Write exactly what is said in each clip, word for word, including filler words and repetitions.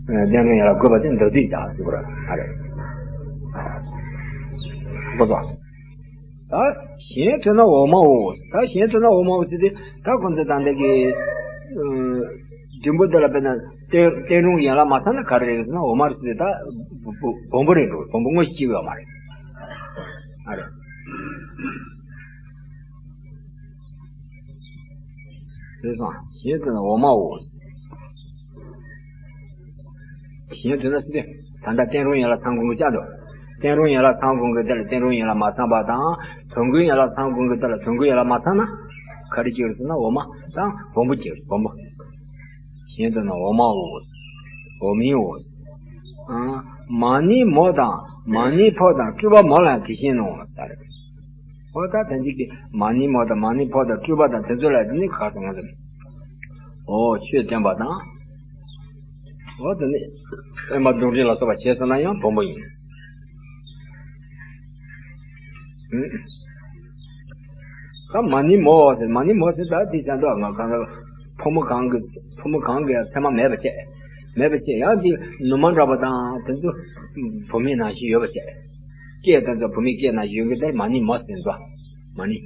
བསྟན་སྲུང་ཡན་ལག་བཀོད་པ་དེ་མདོར་བསྡུས་ཀྱང་ཟེར་བ་རེད། ཨ་རེད། འགོ་ཚུགས། ད་གཞན་དོན་ན་འོག་མའོ། ད་གཞན་དོན་ན་འོག་མའོ་ཟེར་དུས་ད་ཁོང་ཚོས་ད་འདི་གི་འབྲིང་པོ་འདི་ལ་དཔེར་ན་བསྟན་བསྟན་སྲུང་ཡན་ལག་མ་ཚང་ན་ག་རེ་རེད་ཟེར་ན། འོག་མ་རེད་ཟེར་དུས་ད་སྦོམ་པོ་རེད་འགྲོ། སྦོམ་པོ་དངོས་གཞི་གཅིག་ཡོད་མ་རེད། ཨ་རེད། རེད་སོང་། གཞན་དོན་ན་འོག་མའོ། གཞན་དོན་ན་ཟེར་དུས་ད་ལྟ་བསྟན་སྲུང་ཡན་ལག་ཚང་དགོས་ཀྱི་ཅག་འདུག་བསྟན་སྲུང་ཡན་ལག་ཚང་དགོས་ཀྱི་དེ་ལ་བསྟན་སྲུང་ཡན་ལག་མ་ཚང་པ་དང་། དོན་ཀུན་ཡན་ལག་ཚང་དགོས་ཀྱི་དེ་ལ་དོན་ཀུན་ཡན་ལག་མ་ཚང་ན་ག་རེ་སྐྱེ་རུ་ཟེར་ན། འོག་མ་དང་སྦོམ་པོ་སྐྱེ་རུ། སྦོམ་པོ། གཞན་དོན་ན་འོག་མའོ། འོག་མིན་འོ། ཨ། མ་ནིང་མོ་དང་མ་ནིང་ཕོ་དང་སྤྲུལ་པ་མོ་ལ་དེ་བཞིན་ནོ་ཟེར། འོ་ད་དོན་གཅིག་གི་མ་ནིང་མོ་དང་མ་ནིང་ཕོ་དང་སྤྲུལ་པ་དང་དེ་ཚོ་ལ་ནི་ག་རེ་ཟེར་ང་ཚོ། འོ་ཆོས་སྟོན་པ་དང་། འོ་དེ་ནི་དབེན་པ་གདུང་འདྲེ་ལ་སོགས་པ་བྱས་སོང་ན་ཡང་སྦོམ་པོ་ཡིན། ཨུ། ད་མ་ནིང་མོ་ཟེར། མ་ནིང་མོ་ཟེར་ད་འདི་བྱ་འདུག་ང་གང་ལྟར་ཕོ་མོ་གང་གི་ཕོ་མོ་གང་གི་མཚན་མ་མེད་པ་བྱས། མེད་པ་བྱས། ཡང་ཅིག་ནུ་མ་འདྲ་པོ་དང་དེ་ཚོ་བུད་མེད་ནང་བཞིན་ཡོད་པ་བྱས། སྐད་དེ་ཚོ་བུད་མེད་སྐད་ནང་བཞིན་ཡོད་གི། དེར་མ་ནིང་མོ་ཟེར་འདུག་མ་ནིང་།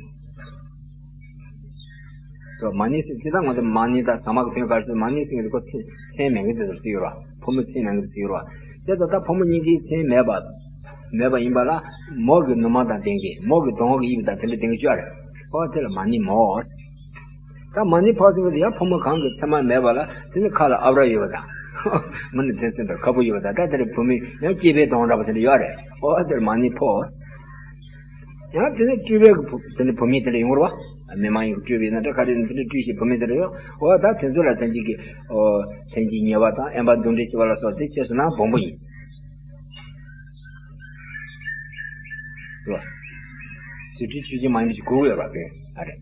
མ་ནིང་ཟེར་ཅི་ད་ང་ཚོ་མ་ནིང་ད་ཟ་མ་གི་དོན་ག་རེ་ཟེར། མ་ནིང་ཟེར་གི་ཁོ་མཚན་མཚན་མེད་གི་དེ་ཚོ་ཟེར་ཡོད་ར། ཕོ་མོ་མཚན་མེད་གི་དེ་ཟེར་ཡོད་ར། བྱས་ཙང་ད་ཕོ་མོ་གཉིས་ཀའི་མཚན་མེད་པ། མེད་པ་ཡིན་པ་ལ་མོ་གི་ནུ་མ་དང་ལྡན་གི། མོ་གི་གདོང་གི་དབྱིབས་དང་དེ་འདྲ་ལྡན་གི་ཅོག་རེད། ཨོ་དེ་ལ་མ་ནིང་མོ། ད་མ་ནིང་ཕོ་ཟེར་གི་དེ་ཡང་ཕོ་མོ་གང་གི་མཚན་མ་མེད་པ་ལ། དེ་ནི་ཁ་ལ་ཨབ་ར་ཡོད་པ་དང་། མི་ནི་དེ་ཚོ་འདྲ་ཁ་སྤུ་ཡོད་པ་དང་། ད་དེ་རེད། བུད་མེད་ཡང་སྐྱེས་པའི་གདོང་འདྲ་པོ་དེ་འདྲ་ཡོད་རེད། ཨོ་དེར་མ་ནིང་ཕོ། ཡང་དེ་ནི་སྤྲུལ་པའི་གི་བུ་དེ་ནི་བུད་མེད་དེ་འདྲ་ཡོང་རེད་བ། མི་མ་ཡིན་གྱི་སྤྲུལ་པའི་ན་འདྲ་ག་རེ་ནི་དེ་འདྲ་སྤྲུལ་ཞིག་བུད་མེད་དེ་འདྲ་ཡོད། འོ་ད་དེ་ཚོ་ལ་ལྷན་ཅིག་གི། ཨོ་ལྷན་ཅིག་ཉེ་བ་དང་དབེན་པ་གདུང་འདྲེ་ཞེས་པ་ལ་སོགས་དེ་བྱས་སོང་ན་སྦོམ་པོ་ཡིན། རེད་བ། རྫུ་འཕྲུལ་ཆོས་ཅན་མ་ཡིན་པ་ཞིག་དགོས་ཀྱི་ཡོད་རེད་བ། དེ་ཨ་རེད།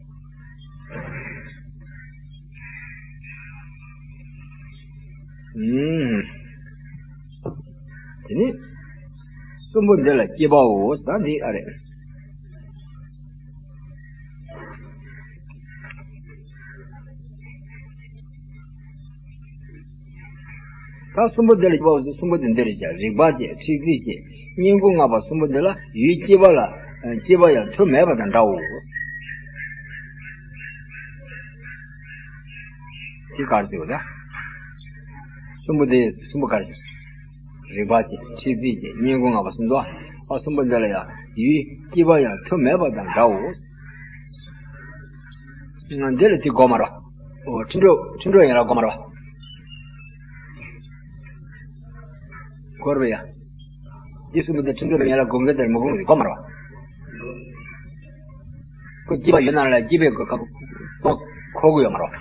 ཨུམ། དེ་ནི་གསུམ་པོ་འདི་ལ་སྐྱེས་པའོ་ཟེར་འདི་ཨ་རེད། ད་གསུམ་པོ་འདི་ལ་སྐྱེས་པའོ་ཟེར། གསུམ་པོ་འདི་འདི་རེད་བྱ། རིག་པ་བཅས་མཁྲེགས་འཛིན་བཅས་སྙིང་པོ་ལྔ་པ་གསུམ་པོ་འདི་ལ་ཡུལ་སྐྱེས་པ་ལ་སྐྱེས་པ་ཡང་ཐུབ་མེད་པ་དང་འདྲའོ། དེ་ག་རེ་ཟེར་བ་ད། གསུམ་པོ་དེ་གསུམ་པོ་ག་རེ་ཟེར། རིག་པ་བཅས་མཁྲེགས་འཛིན་བཅས་སྙིང་པོ་ལྔ་པ་གསུམ་དུ། ཨ་གསུམ་པོ་འདི་ལ་ཡང་ཡུལ་སྐྱེས་པ་ཡང་ཐུབ་མེད་པ་དང་འདྲའོ། འདི་ལ་དེ་གོ་མ་ར། འོ་ཁྲིམས་གྲོགས་ཁྲིམས་གྲོགས་ཡན་ལག་གོ་མ་ར། གོ་ར་བ་ཡ། འདི་གསུམ་པོ་འདི་ཁྲིམས་གྲོགས་ཡན་ལག་གོ་མཁན་དེར་མི་གོ་མཁན་གོ་མ་ར་བ། ཁོ་སྐྱེས་པ་ཡོད་ན་ལ་སྐྱེས་པའི་གོ་གོ་གོ་གི་ཡོད་མ་ར་བ།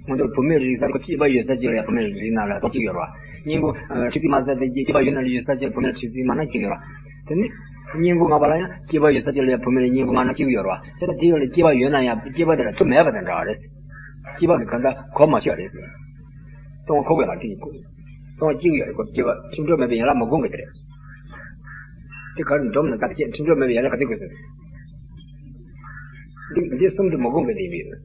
ང་ཚོ་བུད་མེད་རིགས་ས་ཁོ་སྐྱེས་པ་ཡོད་ས་གཅིག་ལ་ཡང་བུད་མེད་རིགས་ན་ལ་ཁོ་གཅིག་ཡོད་རེད་བ། སྙིང་པོ། མཁྲེགས་འཛིན་མ་ཟེར་དེ་སྐྱེས་པ་ཡོད་ན་ལ་ཡོད་ས་གཅིག་ལ་བུད་མེད་མཁྲེགས་འཛིན་མ་ན་གཅིག་ཡོད་རེད་བ། དེ་ནི་སྙིང་པོ་ལྔ་པ་ལ་ཡང་སྐྱེས་པ་ཡོད་ས་གཅིག་ལ་ཡང་བུད་མེད་ལ་སྙིང་པོ་ལྔ་ན་གཅིག་ཡོད་རེད་བ། བྱས་ཙང་དེ་ཡོད་ལ་སྐྱེས་པ་ཡོད་ན་ཡང་སྐྱེས་པ་དེ་ལ་ཐུབ་མེད་པ་དང་འདྲ་བ་རེད། སྐྱེས་པ་གི་གང་ལྟར་གོ་མ་ཆོད་རེད། སྟོང་ཁོག་ཡོད་ལ་གཅིག་སྟོང་གཅིག་ཡོད་རེད། ཁོ་སྐྱེས་པ་ཁྲིམས་གྲོགས་མེད་པའི་ཡན་ལག་མ་གོ་མཁན་དེ་རེད། དེ་ག་རེ་འདོམས་ན་ད་ཁྱེད་ཁྲིམས་གྲོགས་མེད་པའི་ཡན་ལག་ག་ཚོད་དགོས་ཟེར། འདི་འདི་གསུམ་དུ་མ་གོ་མཁན་དེ་ཡིན་པས།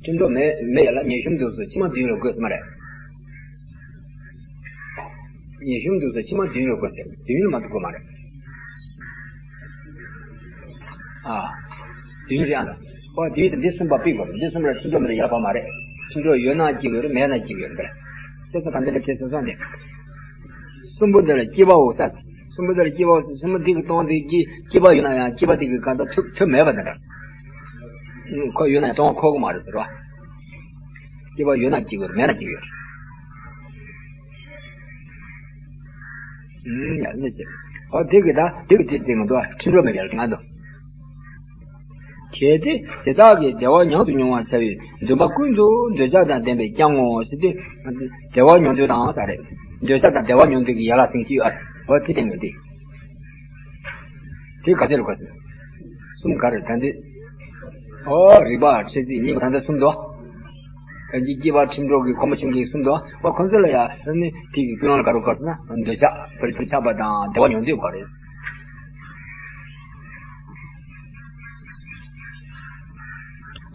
ཁྲིམས་གྲོགས་མེད་མེད་ཡན་ལག་ཉེས་གཞུང་འདུག་སོ་ཕྱི་མ་བདུན་ལ་དགོས་ས་མ་རེད། ཉེས་གཞུང་འདུག་སོ་ཕྱི་མ་བདུན་ལ་དགོས་ཟེར། བདུན་ལ་མ་གཏོགས་དགོས་མ་རེད། ཨ། བདུན་རེད་ཨ། ཨོ་དེ་འདི་གསུམ་པ་ཕུད་དགོས་རེད། འདི་གསུམ་ལ་ཁྲིམས་གྲོགས་མེད་ན་ཡག་པ་མ་རེད། ཁྲིམས་གྲོགས་ཡོད་ན་གཅིག་ཡོད་རེད། མེད་ན་གཅིག་ཡོད་རེད། བྱས་ཙང་ད་འདི་ལ་ཁྱེད་སོ་སོ་འདི། གསུམ་པོ་འདི་ལ་སྐྱེས་པའོ་ཟེར། གསུམ་པོ་འདི་ལ་སྐྱེས་པའོ་ཟེར། གསུམ་པོ་འདི་གི་སྟོང་འདི་གི་སྐྱེས་པ་ཡོད་ན་ཡང་སྐྱེས་པ་འདི་གི་གང་ལྟར་ཐུབ་ཐུབ་མེད་པ་དང་འདྲ། ཁོ་ཡོད་ན་ཡང་སྟོང་ཁོ་གི་མ་རེད་ཟེར་བ། སྐྱེས་པ་ཡོད་ན་གཅིག་ཡོད་རེད། མེད་ན་གཅིག་ཡོད་རེད། ཨུམ། ཡ་ནི་ཟེར། ཨོ་དེ་གི་ད་དེ་གི་དེ་དེ་ང་ཚོ་ཁྲིམས་གྲོགས་མེད་པའི་ལ་ང་ཚོ། གལ་ཏེ་དེ་དག་གིས་བདེ་བ་མྱང་དུ་མྱོང་བར་བྱ་བའི་འདུན་པ་ཀུན་ཏུ་འདོད་ཆགས་དང་ལྡན་པས་ཀྱང་ངོ་ཟེར་ཏེ། བདེ་བ་མྱོང་འདོད་དང་ཟེར་རེད། འདོད་ཆགས་དང་བདེ་བ་མྱོང་འདོད་ཀྱི་ཡན་ལག་ཟིན་གྱི་ཡོད་རེད། འོ་དེ་སྟེང་ནས་དེ། དེ་ག་ཚོད་ལ་གོ་ཟེར། གསུམ་ག་རེ་ད་འདི། ཨོ་རིག་པ་མཁྲེགས་འཛིན་སྙིང་པོ་ད་ལྟ་གསུམ་དུ། ད་ཅི་སྐྱེས་པ་ཁྲིམས་གྲོགས་ཀྱི་ཁོ་མོ་ཆུང་ཀའི་གསུམ་དུ། ཨོ་ཁོང་ཚོ་ལ་ཡ་ནི་དེ་གི་ཀུན་སློང་ལ་ག་རེ་གོ་ཟེར་ན། འདོད་ཆགས་བུ་ཆགས་པ་དང་བདེ་བ་མྱོང་འདོད་གོ་རེད།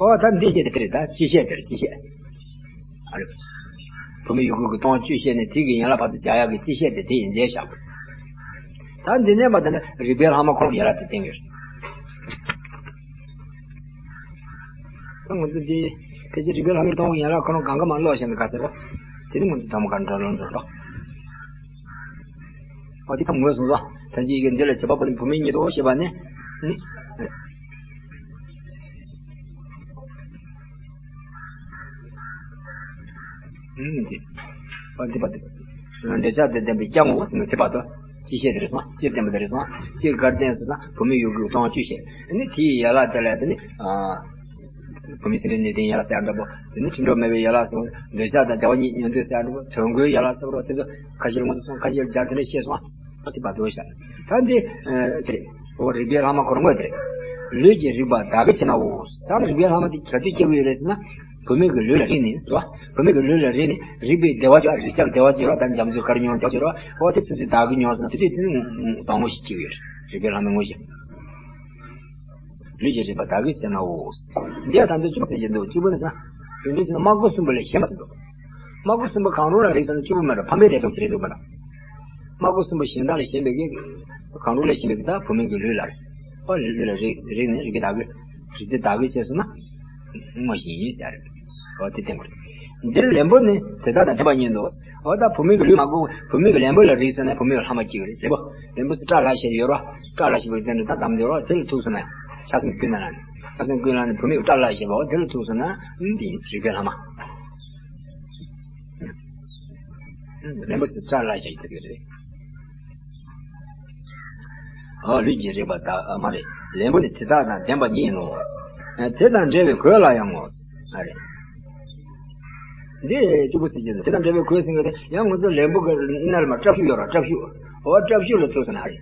ཨོ་ད་འདི་བཤད་དེ་རེད། ད་ཅི་བཤད་དེ་རེད། ཅི་བཤད། ཨ་རེ། བུད་མེད་ཡུལ་གོས་ཀྱི་སྟོང་བཅུ་བཤད་ནས་དེ་གི་ཡན་ལག་ཕར་ཚུར་སྦྱར་ཡག་གི་སྤྱི་བཤད་དེ་དེ་ཡིན་མཛད་བཞག་ད་འདི་ནས་མ་དེ་ནས་རིག་པའི་ལྷག་མ་ཁོ་རང་ཡན་ལག་དེ་བསྟན་ཡོད། ད་ང་ཚོ་འདི་ཕལ་ཆེར་རིག་པའི་ལྷག་མའི་སྟོང་ཡན་ལག་ཁོ་རང་གང་ག་མ་ཀློག་བཞག་ན་ག་ཚོད་རེད། དེ་ནི་ང་ཚོ་ཐ་མ་ག་འགྲོ་ལོང་འགྲོ་རོགས། ཨོ་དེ་ཐམ་ངོས་སོང་ཙང་ཐམས་ཅད་ཀྱིས་འདི་ལ་བྱེད་པ་པོ་ནི་བུད་མེད་ཉིད་དོ་ཞེས་པ་ནི། ནི། ཨུམ་དེ། ཨོ་དེ་པ་དེ། འདོད་ཆགས་དང་ལྡན་པའི་སྐྱ་ངོ་ཟེར་ན་དེ་བར་དུ། སྤྱི་བཤད་དེ་རེད་སོང་། སྤྱིར་བསྟན་པ་དེ་རེད་སོང་། སྤྱིར་གར་བསྟན་སོང་ཙང་བུད་མེད་ཡུལ་གོས་སྟོང་བཅུ་བཤད། ནི་དེའི་ཡན་ལག་དེ་ལ་དེ་ནི། བུད་མེད་སེམས་ཁྲལ་ནུས་ལྡན་ཡན་ལག་ཟེར་འདྲ་པོ། དེ་ནི་འཁྲུལ་འགྲོ་མེད་པའི་ཡན་ལག་ཟེར། འདོད་ཆགས་དང་བདེ་བ་གཉིས་མྱོང་འདོད་ཟེར་འདྲ་པོ། དོན་གོའི་ཡན་ལག་ཟེར་བ་དེ་ཚོ་ཁ་ཤས་ལ་ངོ་ཚ་སོང་། ཁ་ཤས་ལ་སྦྱར་དེ་འདྲ་བཤད་སོང་། དེ་བར་དུ་བཤད། ད་འདི་དེ་རེད། འོ་རིག་པའི་ལྷག་མ་ཁོ་རང་ངོས་དེ་རེད། ལུས་ཀྱི་རིག་པ་བདག་གིར་བྱེད་ནའོ། ད་རིག་པའི་ལྷག་མ་དེ་ག་དུས་སྐྱེ་གི་ཡོད་རེད་ཟེར་ན། བུད་མེད་ཀྱི་ལུས་ལ་རེག་ནས་ཟེར་བ། བུད་མེད་ཀྱི་ལུས་ལ་རེག་ནས་རེག་པའི་བདེ་བ་ཅིག་རེག་བྱ་བདེ་བ་ཅིག་ཡོད་ར། ད་འཇམ་རྩུབ་དཀར་ཉོག་ཉོག་ཅིག་ཡོད་ར། འོ་དེ་ཚོ་ཚོ་བདག་གིར་མྱོང་ཟེར་ན་དེ་དུས་དེ་ནི་བདག་ངོ་ཞིག་སྐྱེ་གི་ཡོད་རེད། རིག་པའི་ལྷག་མའི་ངོ་ཞིག་ལུས་ཀྱི་རིག་པ་བདག་གིར་བྱེད་ནའོ། འདི་ཡང་ད་ལྟ་བཅུ་པ་ཟེར་གྱི་འདུག་བཅུ་པ་ནི་ས། དེ་འདྲ་ཞིག་ན་སྨྲ་སྒོ་གསུམ་པོ་ལས་གཞན་པ་ཟེར་འདུག་སྨྲ་སྒོ་གསུམ་པོ་གང་རུང་ལ་རེག་སོང་ན་བཅུ་པོ་མེད་ར། ཕམ་པའི་ལས་སྟོབས་ཀྱིས་རེག་འདུག་པ་ན། སྨྲ་སྒོ་གསུམ་པོ་གཞན་དག་ལས་གཞན་པའི་གི། གང་རུང་ལས་གཞན་པའི་གི་ད་བུད་མེད་ཀྱི་ལུས་ལ་རེག་ཨོ་ལུས་ལ་རེག་རེག་ནས་རེག་པའི་བདག་གིར། རེག་པའི་བདག་གིར་བྱས་སོང་ན། ངོ་ཞིག་ཡིན་ཟེར་རེད། ཨོ་དེ་བསྟན་དགོས་རེད། འདིར་ལན་པོ་ནི་དེ་དག་དང་ལྡན་པ་ཉིད་དོ། ཨོ་ད་བུད་མེད་ཀྱི་ལུས་མ་གོ་བུད་མེད་ཀྱི་ལན་པོ་ལ་རེག་སོང་ན་བུད་མེད་ཀྱི་ལྷག་མ་སྐྱེ་གི་རེད་ཟེར་བ། ལན་པོ་སུ་སྐྲ་ལ་ཞེས་ཡོད་ར། སྐྲ་ལ་ཞེས་པའི་དོན་དུ་ད་གདམས་དེ་ར་དེ་ལ་ཐུག་སོང་ན། ཆ་སེམས་ཀུན་ལ་ནི། ཆ་སེམས་ཀུན་ལ་ནི་བུད་མེད་ཀྱི་སྐྲ་ལ་ཞེས་པའོ་དེ་ལ་ཐུག་སོང་ན། འདི་ཡིན་རིག་པའི་ལྷག་མ། ལན་པོ་སུ་སྐྲ་ལ་ཞེས་དེ་རེད། ཨ་ལུས་ཀྱི་རིག་པ་དག་ཨ་མ་རེད། ལན་པོ་ནི་དེ་དག་དང་ལྡན་པ་ཉིད་ཡིན་ནོ། དེ་དང་འབྲེལ་བའི་གོས་ལ་ཡང་ངོ་། ཨ་རེད། འདི་བཅུ་པོ་ཟེར་གྱི་འདུག་དེ་དང་འབྲེལ་བའི་གོས་ཟེར་གྱི་འདུག་ཡང་ང་ཚོ་ལན་པོ་གི་སྣེ་ལ་མ་སྐྲ་ཕྱུགས་ཡོད་ར། སྐྲ་ཕྱུགས། འོ་སྐྲ་ཕྱུགས་ལ་ཐུག་སོང་ན་ཨ་རེད།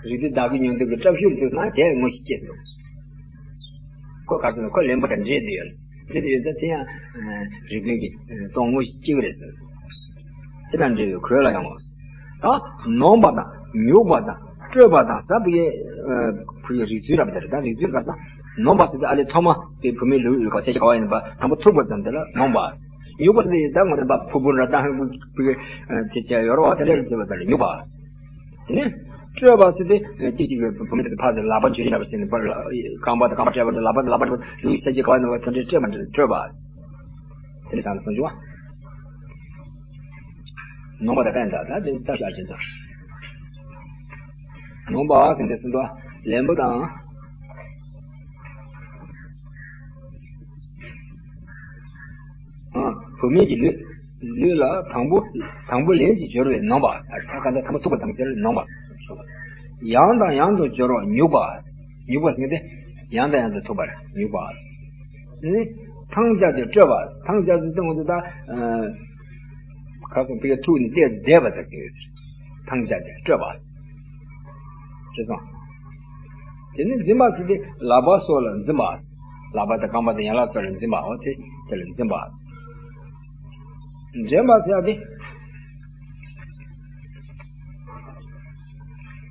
རིག་པའི་བདག་གིར་མྱོང་འདོད་ཀྱི་སྐྲ་ཕྱུགས་ལ་ཐུག་སོང་ན་དེ་ངོ་ཞིག་སྐྱེས་སོང་། ཁོ་ག་ཟེར་ན་ཁོ་ལན་པོ་དང་འདྲེས་བསྡད་ཡོད་རེད། འདྲེས་བསྡད་ཡོད་ཙང་དེ་ཡང་རིག་པའི་གི་སྟོང་ངོ་ཞིག་སྐྱེ་གི་རེད་ཟེར། དེ་དང་འབྲེལ་བའི་གོས་ལ་ཡང་ངོ་། ད་ནོངས་པ་དང་ཉུག་པ་དང་སྤྲོས་པ་དང་ཟབ་པའི་ཁོའི་རིགས་ཚུལ་རབ་དེར། ད་རིགས་ཚུལ་ག་ས་ནོངས་པ་ཟེར་ཏེ་ཨ་ལས་ཐོག་མ་དེ་བུད་མེད་ལུས་ལ་ག་ཆ་ཞིག་ག་བ་ཡིན་པ་དང་པོ་ཐུག་པ་ཙམ་དེ་ལ་ནོངས་པ། ཉུག་པ་ཟེར་ཏེ་ད་ང་ཚོ་ཕ་ཕུ་བུ་ར་ད་ཕུ་བུ་དེ་ཆ་ཡོད་ར་བ་དེ་འདྲ་རིགས་ཚུལ་བ་དེ་ལ་ཉུག་པ། དེ་ནས་སྤྲོས་པ་ཟེར་ཏེ་གཅིག་གཅིག་གི་བུད་མེད་དེ་ཕར་ཚུར་ལག་པ་འཇུ་རིན་འདྲ་བ་བྱས་ནས་པར་རྐང་པ་དང་རྐང་པ་སྤྲད་པ་དང་ལག་པ་དང་ལག་པ་འདྲ་བ་ལུས་ཤ་གཅིག་ག་བ་ནང་བ་དེ་འདྲའི་སྤྲོས་པ་འདྲ་སྤྲོས་པ། དེ་ནས་བྱང་སོང་ཆུང་བ། ནོངས་པ་དང་བསྟན་དང་ད་དེ་ལྟ་ཞག་ཅན་དང་། ནོངས་པ་ཟེར་ཏེ་ཟེར་དོ། ལན་པོ་དང་། ཨ། བུད་མེད་ཀྱི་ལུས། ལུས་ལ་དང་པོ། དང་པོ་ལན་གཅིག་སྦྱོར་བས་ནོངས་པ་ཟེར། ད་ག་འདྲ་ཐ་མ་ཐུག་པ་དང་དེ་ལ་ནོངས་པ་ཟེར། ཡང་དང་ཡང་དུ་སྦྱོར་བ་ཉུག་པ། ཉུག་པ་ཟེར་ཏེ། ཡང་དང་ཡང་དུ་ཐུག་པར་ཉུག་པ། ནི། ཐང་བཅད་དེ་སྤྲོས་པ། ཐང་བཅད་དེ་སྟོན་དུ་ད། ཁ་སང་བི་ཀ་ཐུག་ནི་བལྟས་བསྡད་པ་དང་ཟེར་ཡོད་ཟེར། ཐང་བཅད་དེ་སྤྲོས་པ། ཅེས་སོང་། དེ་ནི་འཛིན་པ་ཟེར་ཏེ་ལག་པ་སོགས་ལ་འཛིན་པ། ལག་པ་དང་རྐང་པ་དང་ཡན་ལག་སོགས་ལ་འཛིན་པའོ་དེ་དེ་ལ་འཛིན་པ། འདྲེན་པ་ཟེར་ཡ་དེ།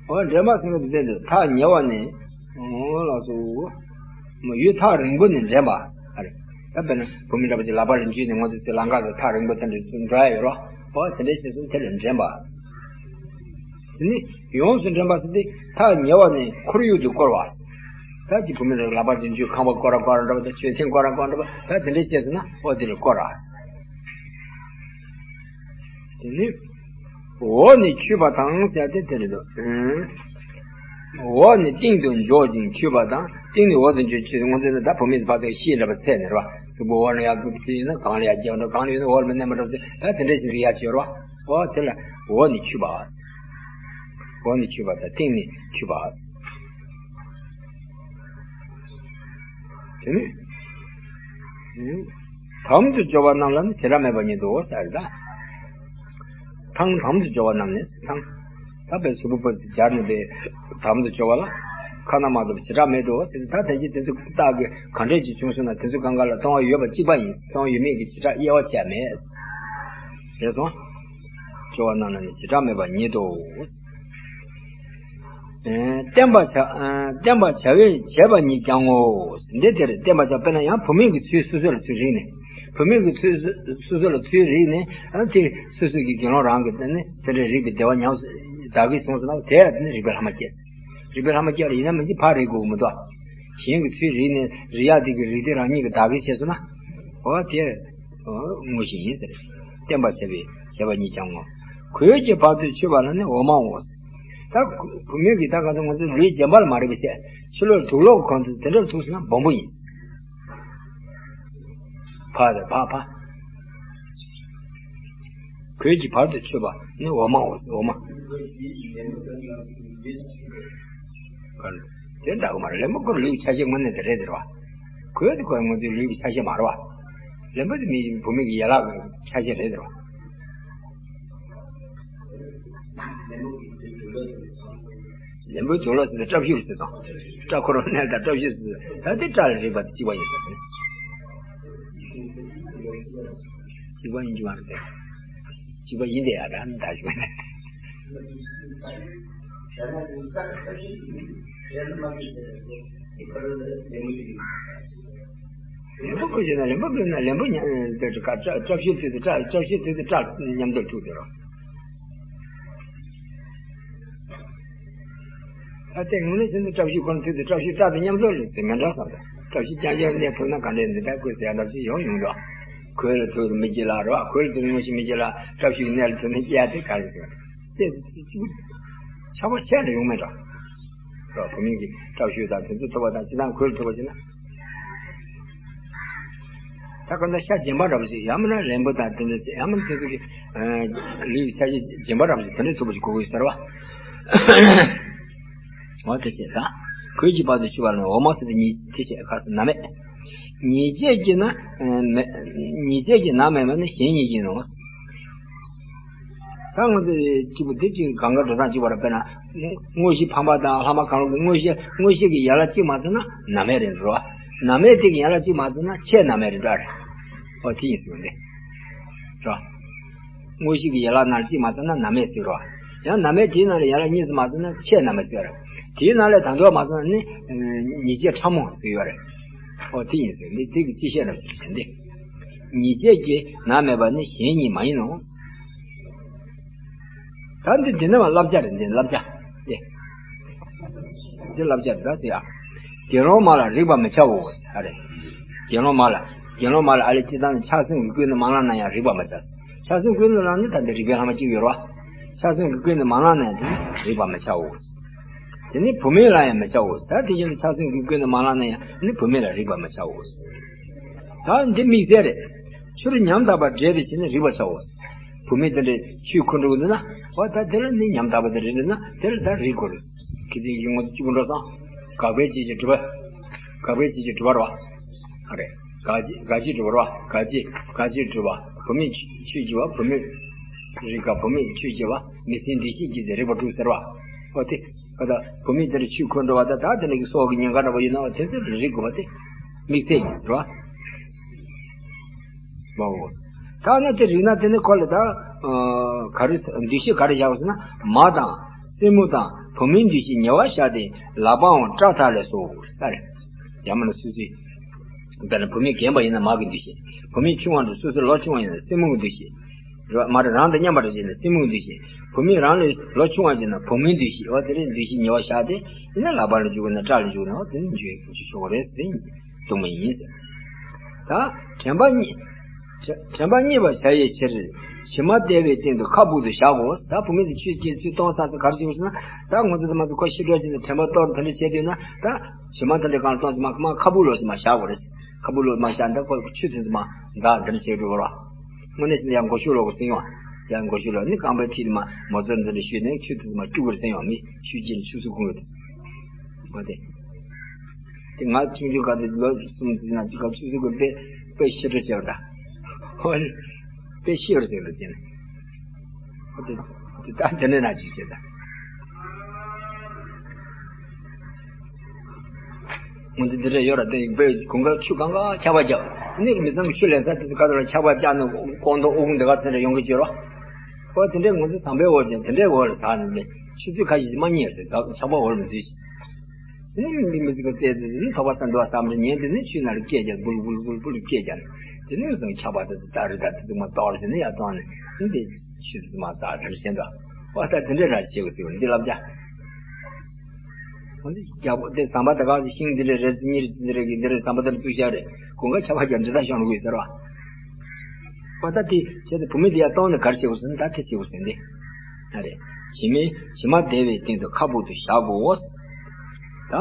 འོ་འདྲེན་པ་ཟེར་ན་དེ་དེ་ཐག་ཉེ་བ་ནས། འོ་ལགས་སོ། མ་ཡུལ་ཐག་རིང་པོ་ནས་འདྲེན་པ། ཨ་རེ། ད་དཔེར་ན་བུད་མེད་འདྲ་པོ་ཅིག་ལག་པ་རེ་འཇུས་ནས་ང་ཚོ་ཚོའི་ལམ་ཁ་ལ་ཐག་རིང་པོ་དེ་འདྲ་འགྲོ་ཡ་ཡོད་རོ། འོ་དེ་འདྲའི་ཞིག་སོང་དེ་ལ་འདྲེན་པ། དེ་ནི་ཡོངས་སུ་འདྲེན་པ་ཟེར་ཏེ་ཐག་ཉེ་བ་ནས་ཁོར་ཡུག་ཏུ་བསྐོར་བ། ད་ཅིག་བུད་མེད་རེ་ལག་པ་ཅིག་འཇུས་ཁང་པ་བསྐོར་ར་བསྐོར་ར་འདྲ་པོ་དང་མཆོད་རྟེན་བསྐོར་ར་བསྐོར་ར་འདྲ་པོ་ད་དེ་འདྲའི་ཆས་སུ་ན་ཨོ་དེ་ལ་བསྐོར་ར། དེ་ནི་འོག་ནས་འཁྱུད་པ་དང་ཟེར་ཏེ་དེ་རེད་དོ། འོག་ནས་སྟེང་དུ་འཇོག་ཅིང་འཁྱུད་པ་དང་སྟེང་ནས་འོག་ཏུ་འཇོག་འཁྱུད་ང་ཚོས་ནི་ད་བུད་མེད་ཕར་ཚུར་ཤེས་འདྲ་པོ་ཚད་ནས་རེད་བ། གཟུགས་པོ་འོག་ནས་ཡར་བཀུག་དེ་ཡིན་ན་གང་ལ་ཡར་རྒྱབ་འགྲོ་གང་ལ་ཡོད་ན་འོག་ལ་མནན་པ་འདྲ་པོ་ཚད་ད་དེ་འདྲའི་ཞིག་རེད་ཡ་ཅེས་རེད་བ། ཨོ་དེ་ལ་འོག་ནས་འཁྱུད་པ། འོག་ནས་འཁྱུད་པ་དང་སྟེང་ནས་འཁྱུད་པ། དེ་ནི། དམ་དུ་སྦྱོར་བ་རྣམས་ལ་ནི་བྱེ་བྲག་མེད་པ་ཉིད་དོ་ཟེར་ད། ཐང་དམ་དུ་སྦྱོར་བ་རྣམས་ནི་ཐང་། ད་པའི་གཟུགས་པོ་པོ་ཅིག་སྦྱར་ནས་པའི་དམ་དུ་སྦྱོར་བ་ལ། ཁ་ན་མ་ཐོ་བྱེ་བྲག་མེད་དོ་ཟེར་ད་དེ་ཅི་དེ་ཚོ་རྟགས་ཀྱི་གང་འདྲས་ཅིག་བྱུང་སོང་ན་དེ་ཚོ་གང་ག་ལ་སྟོང་པ་ཡོད་པ་གཅིག་པ་ཡིན། སྟོང་པ་ཡོད་མེད་ཀྱི་བྱེ་བྲག་དབྱེ་བ་ཕྱེ་མེད། རེད་སོང་། སྦྱོར་བ་རྣམས་ལ་ནི་བྱེ་བྲག་མེད་པ་ཉིད་དོ། བསྟན་པ་བྱ། བསྟན་པ་བྱ་བས་བྱས་པ་ཉིད་ཀྱང་ངོ་། འདི་དེར་བསྟན་པ་བྱ་དཔེར་ན་ཡང་བུད་མེད་ཀྱི་ཚུལ་སོ་སོ་ལ་ཚུལ་རིག་ནས། བུད་མེད་ཀྱི་ཚུལ་སོ་སོ་ལ་ཚུལ་རིག་ནས་ཨ་དེ་སོ་སོ་གི་དགེ་སློང་རང་གི་དེ་ནི་དེ་འདྲའི་རིག་པའི་བདེ་བ་ཉམས་སུ་བདག་གིས་བཟུང་སོང་ན་དེ་ཡང་དེ་ནི་རིག་པའི་ལྷག་མ་སྐྱེས། རིག་པའི་ལྷག་མ་སྐྱེས་ལ་ཡིན་ན་མིན་གྱི་ཕར་རིག་དགོས་ཀྱི་མི་འདུག་གཞན་གྱི་ཚུལ་རིག་ནས་རིག་ཡག་དེ་གི་རིག་དེ་རང་ཉིད་ཀྱིས་བདག་གིས་བྱས་སོང་ན། འོ་དེ་དངོས་གཞི་ཡིན་ཟེར། བསྟན་པ་བྱས་པའི་བྱས་པ་ཉིད་ཀྱང་ངོ་། གོས་ཀྱི་བར་དུ་ཆོད་པ་ལ་ནི་འོ་མའོ། ད་བུད་མེད་ཀྱི་ད་ག་ཚོད་ང་ཚོ་ལུས་རྗེན་པ་ལ་མ་རེག་པའི་ཕྱིར་ཕྱི་ལོགས་དུག་ལོག་གང་དུ་དེ་འདྲར་ཐུག་སོང་ན་སྦོམ་པོ་ཡིན། ཕ་དང་ཕ་ཕ། གོས་ཀྱི་བར་དུ་ཆོད་པ་ནི་འོ་མའོ། འོ་མ། དེ་འདྲ་གི་མ་རེད། ལེན་པ་ཁོ་ལུས་ཀྱི་ཆ་ཤས་དངོས་གནས་དེ་རེད་དེ་རེད་བ། གོས་དེ་ཁོ་ང་ཚོའི་ལུས་ཀྱི་ཆ་ཤས་མ་རེད་བ། ལེན་པ་དེ་མི་བུད་མེད་ཀྱི་ཡན་ལག་གི་ཆ་ཤས་རེད་དེ་རེད་བ། ལེན་པོའི་དུག་ལོག་ཟེར་ཏེ་སྐྲ་ཕྱུར་ཟེར་སོང་། སྐྲ་ཁོ་རང་གནས་དང་སྐྲ་ཕྱུར་ཟེར་ད་དེ་སྐྲ་ལ་རེག་པ་དེ་གཅིག་པ་ཡིན་ཟེར་ནས། གཅིག་པ་ཡིན་གྱི་མ་རེད་དེ། གཅིག་པ་ཡིན་དེ་ཡ་ར་ད་ཞུ་ནས། ལེན་པོ་ཁོ་བྱས་ན་ལེན་པོ་ཁོ་ན་ལེན་པོ་ཉ་དེ་སྐྲ་སྐྲ་ཕྱུར་དེ་དེ་སྐྲ་སྐྲ་ཕྱུར་དེ་དེ་སྐྲ་མཉམ་དུ་ཐུག་དེ་རོ། ད་ལྟའི་ངོས་ནས་བྱས་ན་སྐྲ་ཕྱུར་ཁོ་ན་ཐུག་དེ་སྐྲ་ཕྱུར་སྐྲ་དེ་མཉམ་དུ་ལ་ཟེར་མི་འདྲ་བསམ་ད། སྐྲ་ཕྱུར་རྐྱང་རྐྱང་གནས་ཐུབ་ན་ག་འདྲས་འདི་ལྟར་ཁོས་ཟེར་ཡ་འདྲ་ཅིག་ཡོང་ཡོང་འགྲོ། གོས་ལ་ཐུག་མི་སྐྱེ་ལ་རོ། གོས་ལ་ཐུག་དངོས་གཞི་མི་སྐྱེ་ལ་སྐྲ་ཕྱུར་གནས་ལ་ཐུག་ན་སྐྱེ་ཡ་དེ་ག་རེ་ཟེར། དེ་གཅིག་པུ་ཆགས་པ་ཤས་ལ་ཡོང་མེད་འགྲོ། རོ། བུད་མེད་ཀྱི་སྐྲ་ཕྱུར་དང་དེ་ཚོ་ཐུག་པ་དང་ཅི་དང་གོས་ལ་ཐུག་པ་བྱས་ན། ད་གང་ལྟར་ཤ་རྗེན་པ་འདྲ་པོ་ཞིག་ཡང་མིན་ན་ལེན་པོ་དང་དེ་འདྲ་ཞིག་ཡང་མིན་ན་དེ་ཚོ་གི་ལུས་ཀྱི་ཆ་ཤས་རྗེན་པ་འདྲ་པོ་ཞིག་དེ་འདྲ་ཐུག་པ་ཞིག་དགོས་ཀྱི་ཟེར་བ། འོ་དེ་བྱས་ད། གོས་ཀྱི་བར་དུ་ཆོད་པ་ལ་འོ་མ་ཟེར་ཏེ་ཉིད་དེ་བྱས་ཁ་ཟེར་ན་མེད། ཉེས་བྱས་ཀྱིས་ན་མེད། ཉེས་བྱས་ཀྱིས་ན་མེད་པ་ནི་གཞན་ཉིད་ཀྱིས་ནོ། ད་ང་ཚོ་གཅིག་པུ་འདི་གཅིག་གང་ག་འགྲོ་སྟངས་གཅིག་པ་རེད། དཔེར་ན་དངོས་གཞི་ཕམ་པ་དང་ལྷག་མ་གང་རུང་གི་དངོས་གཞི་དངོས་གཞི་གི་ཡན་ལག་གཅིག་མ་ཚང་ན་ན་མེད་རེད་འགྲོ། ན་མེད་དེ་གི་ཡན་ལག་གཅིག་མ་ཚང་ན་ཆད་ན་མེད་རེད་འདྲ་རེད། ཨོ་དེ་ཡིན་ཟེར་བ་འདི་རོ། དངོས་གཞི་གི་ཡན་ལག་ནང་གཅིག་མ་ཚང་ན་ན་མེད་ཟེར་རོ། ཡང་ན་མེད་དེའི་ནང་ལ་ཡན་ལག་གཉིས་སུ་མ་ཚང་ན་ཆད་ན་མེད་ཟེར་རེད། དེའི་ནང་ལ་དང་དུ་མ་ཚང་ན་ནི་ཉེས་བྱས་ཕྲ་མོ་ཟེར་ཡོད་རེད། ཨོ་དེ་ཡིན་ཟེར་འདི་དེ་གི་སྤྱི་བཤད་རབ་ཟེར་བ་འདི། ཉེས་བྱས་ཀྱིས་ན་མེད་པ་ནི་གཞན་ཉིད་མ་ཡིན་ནོ། ད་འདི་འདི་ནི་བསླབ་བྱ་རེད། འདི་བསླབ་བྱ་སྟེ། འདི་བསླབ་བྱ་རེད་ད་ཟེར་ཡ། དགེ་སློང་མ་ལ་རིག་པར་མི་བྱའོ་ཟེར་རེད། དགེ་སློང་མ་ལ་དགེ་སློང་མ་ལ་ཨ་ལེ་སྤྱིར་བཏང་ནི་ཆགས་སེམས་ཀྱི་ཀུན་ནས་མ་བསླངས་ན་ཡང་རིག་པར་མི་བྱ། ཆགས་སེམས་ཀུན་ནས་བསླངས་ནི་ད་འདི་རིག་པའི་ལྷག་མ་གཅིག་ཡོད་རེད་བ། ཆགས་སེམས་ཀྱི་ཀུན་ནས་མ་བསླངས་ན་ཡང་དེ་ནི་རིག་པར་མི་བྱའོ། དེ་ནི་བུད་མེད་ལ་ཡང་མི་བྱའོ། ད་དེ་བཞིན་དུ་ཆགས་སེམས་ཀྱི་ཀུན་ནས་མ་བསླངས་ན་ཡང་ནི་བུད་མེད་ལ་རིག་པར་མི་བྱའོ། ད་འདི་དམིགས་བསལ་རེད། ཆུར་ཉམ་ཐག་པ་འདྲེས་པའི་ཕྱིར་ནི་རིག་པར་བྱའོ། བུད་མེད་དེ་འདྲས་ཆུས་ཁོལ་འགྲོ་གི་འདུག་ན། འོ་ད་དེ་ལ་ནི་ཉམ་ཐག་པ་དེ་རེད་ན་དེ་ལ་ད་རིག་དགོས་རེད། ཁྱི་ཚིག་གི་ངོ་ཚ་གཅིག་པུ་འགྲོ་སོང་། དགག་པའི་བྱེད་ཀྱི་སྒྲུབ་པ། དགག་པའི་བྱེད་ཀྱི་སྒྲུབ་པ་རེད་བ། ཨ་རེད། དགག་བྱེད་དགག་བྱེད་སྒྲུབ་པ་རེད་བ། དགག་བྱེད་དགག་བྱེད་སྒྲུབ་པ། བུད་མེད་ཆོས་ཀྱི་བ་བུད་མེད། རིག་པ་བུད་མེད་ཆོས་ཀྱི་བ་མི་སེམས་འདུ་ཤེས་ཀྱི་དེ་རིག་པ་སྒྲུབ་ཟེར་བ། འོ་དེ། ད་ལྟ་བུད་མེད་དེར་ཆུས་ཁོལ་འགྲོ་བ་དང་ད་དེ་ནས་ཀྱི་སྲོག་གི་ཉེན་ཁ་འདྲ་པོ་ཡོད་ན་བ་དེ་ཚོ་རིག་དགོས་པ་དེ་དམིགས་བསལ་ཡིན་ཟེར་བ། བའོ། ད་ནི་དེ་རིག་ན་དེ་ནི་ཁོ་ལ་ད་ག་རེ་འདུ་ཤེས་ག་རེ་བཞག་ཟེར་ན་མ་དང་སེན་མོ་དང་བུད་མེད་འདུ་ཤེས་ཉེ་བར་བཞག་སྟེ་ལག་པའང་སྐྲ་ཐག་ལས་སོ་ས་རེད། ཡང་མིན་ན་སོ་སོའི། དཔེར་ན་བུད་མེད་རྒན་པ་ཡིན་ན་མ་གི་འདུ་ཤེས། བུད་མེད་ཆུང་བ་འདྲ་སོ་སོའི་ལོ་ཆུང་བ་ཡིན་ན་སེན་མོ་གི་འདུ་ཤེས། རེད་བ། མ་རེད། རང་དང་མཉམ་པ་རེ་བྱས་ནས་སེན་མོ་གི་འདུ་ཤེས། བུད་མེད་རང་ལས་ལོ་ཆུང་བ་བྱས་ན་བུ་མོའི་འདུ་ཤེས། འོ་དེ་རིང་འདུ་ཤེས་ཉེ་བར་བཞག་སྟེ་ཡིན་ན་ལག་པ་ལ་འཇུག་དགོས་ན་སྐྲ་ལ་འཇུག་དགོས་ན་འོ་དེ་ནི་འཇུ་འཇུ་ཆོག་གི་རེད་ཟེར་ཏེ་གཏོང་མི་ཡིན་ཟེར། ད་དྲན་པ་རྙེད། དྲན་དྲན་པ་རྙེད་པར་བྱ་བའི་ཕྱིར་བྱེ་མ་བརྡལ་བའི་སྟེང་དུ་ཁ་སྦུབ་ཏུ་བཞག་གོ། ད་བུད་མེད་དེ་ཆུ་སྐྱེས་ཚུལ་གཏོང་ས་ཚོ་གར་ཞིག་ཟེར་ན་ད་ང་ཚོ་ཚང་མ་ཚོ་ཁོ་ཤི་འགྲོ་ཕྱིན་ནས་དྲན་པ་གཏོར་དེ་འདྲ་བྱས་དུས་ན་ད་བྱེ་མ་དེ་འདྲ་གང་ལ་གཏོང་ཚེ་མ་ཁ་མ་ཁ་སྦུབ་ལོག་ཞིག་མ་བཞག་གོ་རེད། ཁ་སྦུབ་ལོག་མ་བཞག་ད་ཁོ་ཆུ་དེ་ཚོ་མ་འཛག་དེ་འདྲ་བྱས་འགྲོ་གོ་ར། དངོས་གནས་ཡང་མགོ་གཞུག་ལོག་གི་སེམས་ཡོང་། ཡང་མགོ་གཞུག་ལོག་ནི་རྐང་པའི་མཐིལ་མ་མོ་ཚོར་འདི་འདྲ་ཞུས་ནས་ཆུ་དེ་ཚོ་མ་སྐྱུག་གི་སེམས་ཡོང་མི་ཆུ་སྐྱེས་ཆུ་སུ་ཁུང་གི་དེ། འོ་དེ། དེ་ང་ཆུང་ཆུང་ག་དེ་ལོ་གསུམ་ཙམ་ན་ཅི་ག་ཆུ་སུ་ཁུང་དཔེ་དཔེ་ཤི་འགྲོ་བྱས་པ་འདྲ། འོ་དེ། དཔེ་ཤི་འགྲོ་བྱས་པ་འདྲ་བྱས་ནས། འོ་དེ། དེ་ད་དེ་ནས་ན་ཅིག་བྱས་ད། ང་ཚོ་འདི་འདྲ་ཡོད་ར་དེ་དཔེ་དགུན་ཁ་ཆུ་གང་ག་ཆར་པ་བརྒྱབ། གནས་མི་ཚང་གི་ཆུ་ལེན་ས་དེ་ཚོ་ག་དུ་ལ་ཆར་པ་བརྒྱབ་ནས་ཀོང་ཏོ་ཨོ་གུང་འདི་ག་དེ་འདྲ་ཡོང་གི་བྱེད་རོ། ཨོ་དེ་འདྲའི་ང་ཚོ་བཟང་པོའི་འོག་ཅན་དེ་འདྲའི་འོག་ལ་ཟགས་ནས་མེད་ཆུ་ཚོད་ཁ་ཤས་ཤིག་མ་རྙེད་ཟེར་ཟགས་ཆར་པ་འོག་ལ་མི་འཛུལ་ཞིག་དེ་ནི་མི་མི་ཟིག་གི་རྩེ་དེ་ནི་ཐོག་པ་ས་འདུག་བསམ་རེ་ཉན། དེ་ནི་ཆུ་ནང་ལ་སྐད་རྒྱག་སྦུལ་སྦུལ་སྦུལ་སྦུལ་སྐད་རྒྱག་ནས། དེ་ནི་བཟང་ཆགས་པ་དེ་ཚོ་ད་རི་དྭགས་དེ་ཚོ་མ་གཏོགས་ཟེར་ནས་ཡར་བཏང་ནས་ནི་དེ་ཆུ་དེ་ཚོ་མ་ཙག་དེ་བཞིན་དུ། ཨོ་ད་དེ་འདྲའི་ར་བྱེད་དགོས་ཟེར་བ་འདི་བསླབ་བྱ། འོན་ཏེ་རྒྱལ་པོ་དེ་ཟམ་པ་དེ་ག་ཟེ་ཤིང་འདི་འདྲའི་རེ་ཙི་གཉིས་རེ་ཙི་འདི་རེ་གི་འདི་རེ་ཟམ་པ་དེར་བཙུགས་བཞག་རེད། དགུན་ཁ་ཆར་པ་རྒྱབ་འདྲེ་དག་ཤོར་དགོས་ཟེར་བ། ཨོ་ད་དེ་བྱས་ཏེ་བུད་མེད་དེ་ཡར་གཏོང་ནས་ག་རེ་བྱེད་དགོས་ཟེར་ན། ད་དེ་བྱེད་དགོས་ཟེར་འདི། ཨ་རེ། བྱེ་མའི་བྱེ་མ་བདེ་བའི་སྟེང་དུ་ཁ་སྦུབ་ཏུ་བཞག་གོ། ད་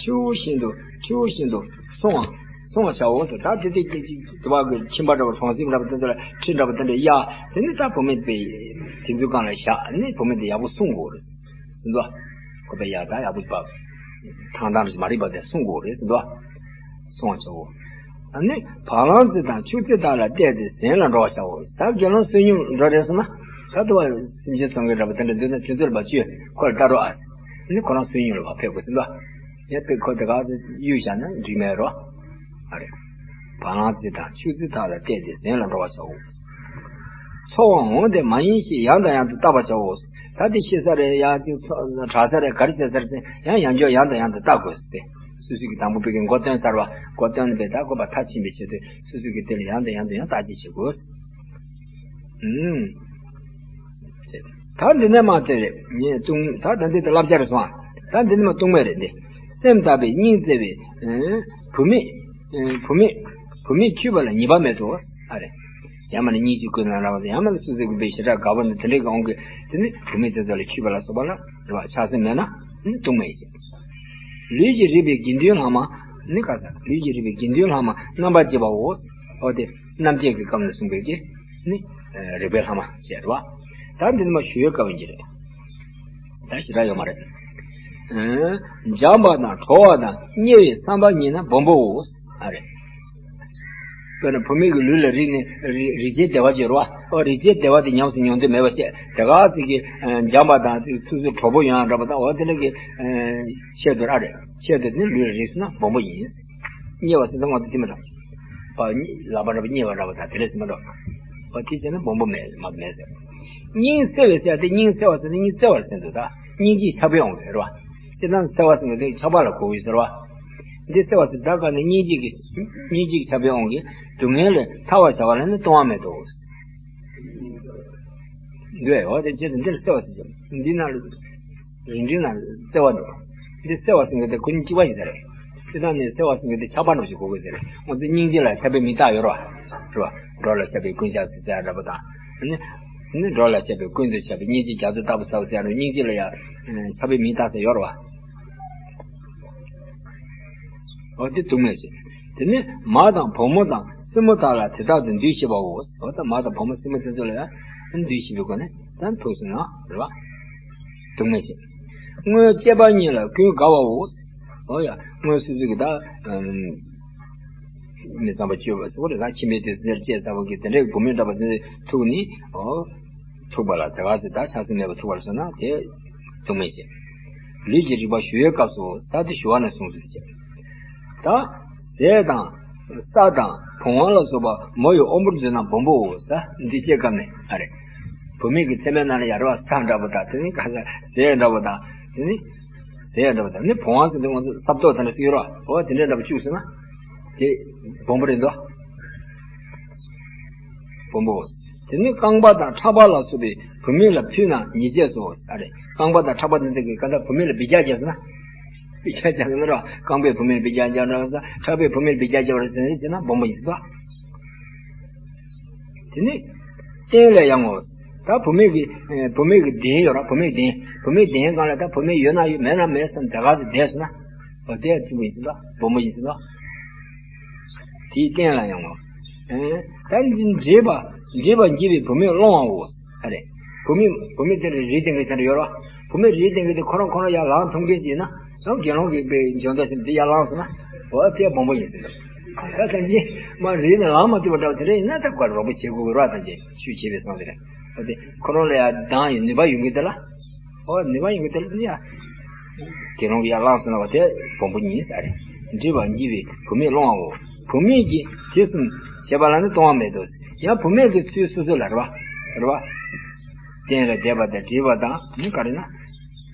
ཆུ་བོ་བཞིན་དུ་ཆུ་བོ་བཞིན་དུ་སྲུང་བ་སྲུང་བར་བྱའོ་ཟེར། ད་དེ་དེ་དེ་དེ་བ་གི་ཁྱིམ་པ་འདྲ་བ་གྲོང་གསེབ་འདྲ་བ་དེ་ཚོ་ལ་ཁྲི་འདྲ་བ་དེ་འདྲ་གཡར། དེ་ནི་ད་བུད་མེད་པས་དེ་ཚོའི་སྒང་ལ་བཞག་ནས་བུད་མེད་དེ་ཡག་པོ་སྲུང་དགོས་རེད་ཟེར་འདུག་ཁོ་པས་ཡར་ད་ཡག་པོ་བབས། ཐང་ཐང་རེ་མ་རིག་པ་དེ་སྲུང་དགོས་རེད་ཟེར་འདུག་སྲུང་བར་བྱའོ། ཨ་ནི་བ་ལང་རྩི་དང་ཆུ་རྩི་དག་ལ་གཏད་དེ་ཟན་ལ་འགྲོ་བར་བྱའོ། ད་དགེ་སློང་བསོད་སྙོམས་འགྲོ་རེད་ཟེར་ན། ད་དུ་བ་སེམས་ཅན་ཚོང་མཁན་འདྲ་པོ་དེ་འདྲ་འདུག་ན་དེ་ཚོ་ལ་བ་བཅོས་ཁོ་ལ་ལྟ་རོགས་ཨ། ཨ་ནི་ཁོ་རང་བསོད་སྙོམས་ལ་བ་ཕེབས་དགོས་ཟེར་འདུག་ཡང་དེ་ཁོ་དེ་ག་ཚོད་གཡུག་བཞག་ན་འགྲིག་མེད་རོ། ཨ་རེད། བ་ལང་རྩི་དང་ཆུ་རྩི་དག་ལ་གཏད་དེ་ཟན་ལ་འགྲོ་བར་བྱའོ། འཚོ་བ་འོང་དེ་མ་ཡིན་ཞེས་ཡང་དང་ཡང་དུ་བརྟག་པར་བྱའོ། ད་དེ་ཤི་ས་རེད། ཡང་ཅིག་འཚོ་དྲག་ས་རེད། ག་རེ་བྱེད་ས་རེད་ཟེར་ཡང་ཡང་བསྐྱར་ཡང་དང་ཡང་དུ་བརྟག་དགོས་ཟེར་ཏེ། སོ་སོ་གི་དང་པོ་པའི་གི་མགོ་བཏོན་ཚར་བ། མགོ་བཏོན་པའི་ད་དགོས་པ་མཐའ་ཕྱིན་པའི་ཆེད་དུ་སོ་སོ་གི་དེ་ལ་ཡང་དང་ཡང་དུ་ཡང་བརྟག་དཔྱད་བྱེད་དགོས། ཨུམ། ད་འདི་ནས་མ་དེ་རེད། ངས་ལྟུང་ད་ད་འདི་དེ་བསླབ་བྱ་རེད་སོང་ཨ། ད་འདི་ནས་མ་ལྟུང་མེད་རེད་འདི། སེམས་དག་པས་སྙིང་བརྩེ་བས། ཨེ། བུད་མེད། ཨེ། བུད་མེད། བུད་མེད་འཁྱུད་པ་ལ་ཉེས་པ་མེད་དོ། ཨ་རེད། ཡང་མིན་ན་སྙིང་རྗེ་ཀུན་ལ་རག་པ་དང་། ཡང་མིན་ན་སོ་སོའི་གི་བའི་ཞེ་དྲག་དགའ་པོ་ནི་དེ་འདྲའི་གི་འོང་གི། དེ་ནི་བུད་མེད་དེ་ཚོ་ལ་འཁྱུད་པ་ལ་སོགས་པ་ལ་རེད་བ། ཆགས་སེམས་མེད་ན་ནི་ལྟུང་མེད་ཅེས། ལུས་ཀྱིས་རིག་པའི་དགེ་འདུན་ལྷག་མ། ནི་ག་ས་ལུས་ཀྱིས་རིག་པའི་དགེ་འདུན་ལྷག་མ་རྣམ་པར་འབྱེད་པའོ། འོ་དེ་རྣམ་འབྱེད་ཀྱི་སྐབས་ནས་གསུངས་པའི་གི་ནི་རིག་པའི་ལྷག་མ་བྱས་རེད་བ། ད་འདི་ནི་མ་ཞུ་བའི་སྐབས་ཡིན་གྱི་རེད། ད་ཞེ་དྲག་ཡོད་མ་རེད། ཨ། འཇམ་པ་དང་ཁྲོ་བ་དང་དམྱལ་བའི་བསམ་པ་ཉིད་ན་སྦོམ་པོའོ། ཨ་རེད། དཔེར་ན་བུད་མེད་ཀྱི་ལུས་ལ་རིག་ནས་རིག་རིག་བྱེད་བདེ་བ་ཅིག་ཡོད་རེད་བ། ཨོ་རིག་བྱེད་བདེ་བ་དེ་ཉམས་སུ་མྱོང་འདོད་མེད་པ་བྱས། དེ་ག་ཚིག་གི་ཨ་འཇམ་པ་དང་ཚིག་སོ་སོའི་གྲོགས་པོ་ཡོང་ཡག་འདྲ་པོ་དང་། འོ་དེ་འདྲ་གི་ཨ་ཆེད་དུ་ཨ་རེད། ཆེད་དུ་ནི་ལུས་ལ་རིག་སོང་ན་སྦོམ་པོ་ཡིན། དམྱལ་བ་ཟེར་ན་ང་ཚོ་དེ་མི་དང་། པ་ལག་པ་འདྲ་པོ་དམྱལ་བ་འདྲ་པོ་དང་དེ་འདྲ་ཟེར་མ་འགྲོ། འོ་དེ་བྱས་ན་སྦོམ་པོ་མེད་མ་མེད་ཟེར། སྙིང་བརྩེ་བས་ཟེར་ཏེ་སྙིང་བརྩེ་བ་ཟེར་ན་སྙིང་བརྩེ་བར་ཟེར་འདུག་ད་སྙིང་རྗེ་ཆགས་པའི་དབང་གིས་རེད་བ། སྤྱིར་བཏང་བརྩེ་བ་ཟེར་ན་དེ་ཆགས་པ་ལ་གོ་བའི་ཟེར་བ། འདི་བརྩེ་བ་ཟེར་ད་ག་ནི་སྙིང་རྗེ་གི་སྙིང་རྗེ་གི་ཆགས་པའི་དབང་གིས་སྡུག་བསྔལ་ལས་ཐར་བར་བྱ་བ་ལ་ནི་ལྟུང་བ་མེད་དོ། འདུག་འོ་དེ་བྱས་ཏེ་འདིར་བརྩེ་བ་ཟེར་གྱི་འདི་ན་རིང་འབྲིང་ན་བརྩེ་བ་འདུག་འདི་བརྩེ་བ་ཟེར་མཁན་དེ་ཁོ་གཉིས་གཅིག་པ་ཡིན་ས་རེད། སྤྱིར་བཏང་ནས་བརྩེ་བ་ཟེར་མཁན་དེ་ཆགས་པ་འདྲ་ཞིག་གོ་དགོས་ས་རེད། ང་ཚོ་སྙིང་རྗེ་ལ་ཆགས་པའི་མིང་བཏགས་ཡོད་རེད་བ། རེད་བ། འགྲོ་ལ་ཆགས་པའི་ཀུན་ཆགས་ཟེར་ས་འདྲ་པོ་དང་། ནི་ནི་འགྲོ་ལ་ཆགས་པའི་ཀུན་ཏུ་ཆགས་པའི་སྙིང་རྗེ་རྒྱ་མཚོ་ལྟ་བུ་ཟེར་བ་ཟེར་ཡ་རེད། སྙིང་རྗེ་ལ་ཡང་ཆགས་པའི་མིང་བཏགས་ས་ཡོད་རེད་བ། འོ་དེ་ལྟུང་མེད་ཟེར། དེ་ནས་མ་དང་བུ་མོ་དང་སྲིང་མོ་དག་ལ་དེ་དག་ཏུ་འདུས་ཤེས་པའོ། འོ་ད་མ་དང་བུ་མོ་སྲིང་མོ་དེ་ཚོ་ལ་ཡང་འདུས་ཤེས་པའི་སྒོ་ནས་ད་ཐུག་སོང་ན་རེད་བ། ལྟུང་མེད་ཟེར། སྔོན་སྐྱེས་པ་ཉིད་ལ་ཀུན་དགའ་བའོ། འོ་ཡ་སྔོན་སོ་སོ་གི་ད་ཨམ་མི་གཙང་པ་སྤྱོད་པ་ཟེར་བ་རེད། ད་ཁྱིམ་པའི་དུས་ཚོད་སྐྱེས་ཚར་བ་གི་དེ་འདྲའི་བུད་མེད་འདྲ་པོ་དེ་ཚོ་ཐུག་ནི་འོ། ཐུག་པ་ལ་དེ་ག་ཚོད་ད་ཆགས་སེམས་མེད་པར་ཐུག་པར་སོང་ན་དེ་ལྟུང་མེད་ཟེར། ལུས་ཀྱི་རིག་པ་ཞུ་བའི་སྐབས་སུ་ད་དེ་ཞུ་བ་ནས་གསུངས་སོ་ཟེར། ད་ཟས་དང་ས་དང་བུང་བ་ལ་སོགས་པ་མོ་ཡི་དབང་པོར་འཛིན་ན་སྦོམ་པོའོ། ད་འདི་སྐྱེས་སྐབས་ནས་ཨ་རེད། བུད་མེད་ཀྱི་མཚན་མའི་ནང་ལ་ཡ་རེད་བ། ས་འདྲ་པོ་དང་དེ་ནི་ག་ས་ཟས་འདྲ་པོ་དང་དེ་ནི་ཟས་འདྲ་པོ་དང་ནི་བུང་བ་ཟེར་དུས་ང་ཚོ་ས་རྡོ་དེ་འདྲ་ཟེར་གྱི་ཡོད་རེད་བ། འོ་དེ་འདྲ་འདྲ་པོ་བཅུག་སོང་ན་དེ་སྦོམ་པོ་རེད་འདུག་སྦོམ་པོ། དེ་ནི་རྐང་པ་དང་ཕྲག་པ་ལ་སོགས་པའི་བུད་མེད་ལ་ཕུལ་ན་ཉེས་བྱས་སོ། ཨ་རེ། རྐང་པ་དང་ཕྲག་པ་འདི་ཚོ་གི་ག་ད་བུད་མེད་ལ་སྦི་ལྕག་བརྒྱབ་སོང་ན། སྦི་ལྕག་བརྒྱབ་སོང་ན་ར། རྐང་པས་བུད་མེད་ལ་སྦི་ལྕག་བརྒྱབ་འདྲ་ས། ཕྲག་པས་བུད་མེད་ལ་སྦི་ལྕག་བརྒྱབ་ར་ཟེར་ན་སྦོམ་པོ་ཡིན་ཟེར་ཏོ། དེ་ནི། རྟེན་ལས་ཡང་ངོ་། ད་བུད་མེད་ཀྱི། བུད་མེད་ཀྱི་གདན་ཡོད་ར། བུད་མེད་གདན། བུད་མེད་གདན་སྒང་ལ་ད་བུད་མེད་ཡོད་ན་ཡོད་མེད་ན་མེད་བསམ་དེ་ག་ཚོད་བསྡད་སོང་ན། འོ་དེ་ཡང་གཅིག་པ་ཡིན་ཟེར་ཏོ། སྦོམ་པོ་ཡིན་ཟེར་ཏོ། དེའི་རྟེན་ལ་ཡང་ངོ་། ཨེ། ད་འདི་འདྲེས་པ། འདྲེས་པ་འགྱེད་པའི་བུད་མེད་སློང་བའོ། ཨ་རེ། བུད་མེད། བུད་མེད་དེ་འདྲ་རིའི་སྟེང་གི་དེ་འདྲ་ཡོད་ར། བུད་མེད་རིའི་སྟེང་གི་དེ་ཁོ་རང་ཁོ་རང་ཡར་ལངས་ཐུབ་མཁན་ཅིག་ཡིན་ན། ཡང་དགེ་སློང་གི་དཔེ་འཇོན་ཐང་ཞིག་འདི་ཡར་ལངས་སོང་ན། འོ་དེ་སྦོམ་པོ་ཡིན་ཟེར་འདུག་ད་ཐམས་ཅད་མ་རིལ་ནས་ལངས་མ་ཐུབ་པ་འདྲ་བ་དེ་འདྲ་ཡིན་ན་ད་ཁོ་རོགས་པ་བྱེད་དགོས་ཀྱི་རེད་བ། ཐམས་ཅད་ཆོས་བྱེད་པའི་སང་དེ་རེད། འོ་དེ་ཁོ་རང་ལ་ཡང་འདང་ཡོད་ནུས་པ་ཡོད་མཁན་དེ་ལ། འོ་ནུས་པ་ཡོད་མཁན་དེ་ལ་ཡ། དགེ་སློང་གི་ཡར་ལངས་སོང་ན་བ་དེ་སྦོམ་པོ་ཡིན་ས་རེད། འདྲེས་པ་འགྱེད་པའི་བུད་མེད་སློང་བའོ། བུད་མེད་ཀྱིས་དེ་གསུམ་བྱེད་པ་ལ་ནི་ལྟུང་བ་མེད་དོ། ཡང་བུད་མེད་ཀྱི་ཚུལ་སོ་སོ་ལ་རེད་བ། རེད་བ། རྟེན་ལ་བསྡད་པ་དང་འདྲེས་པ་དང་ནི་ག་རེ་ན།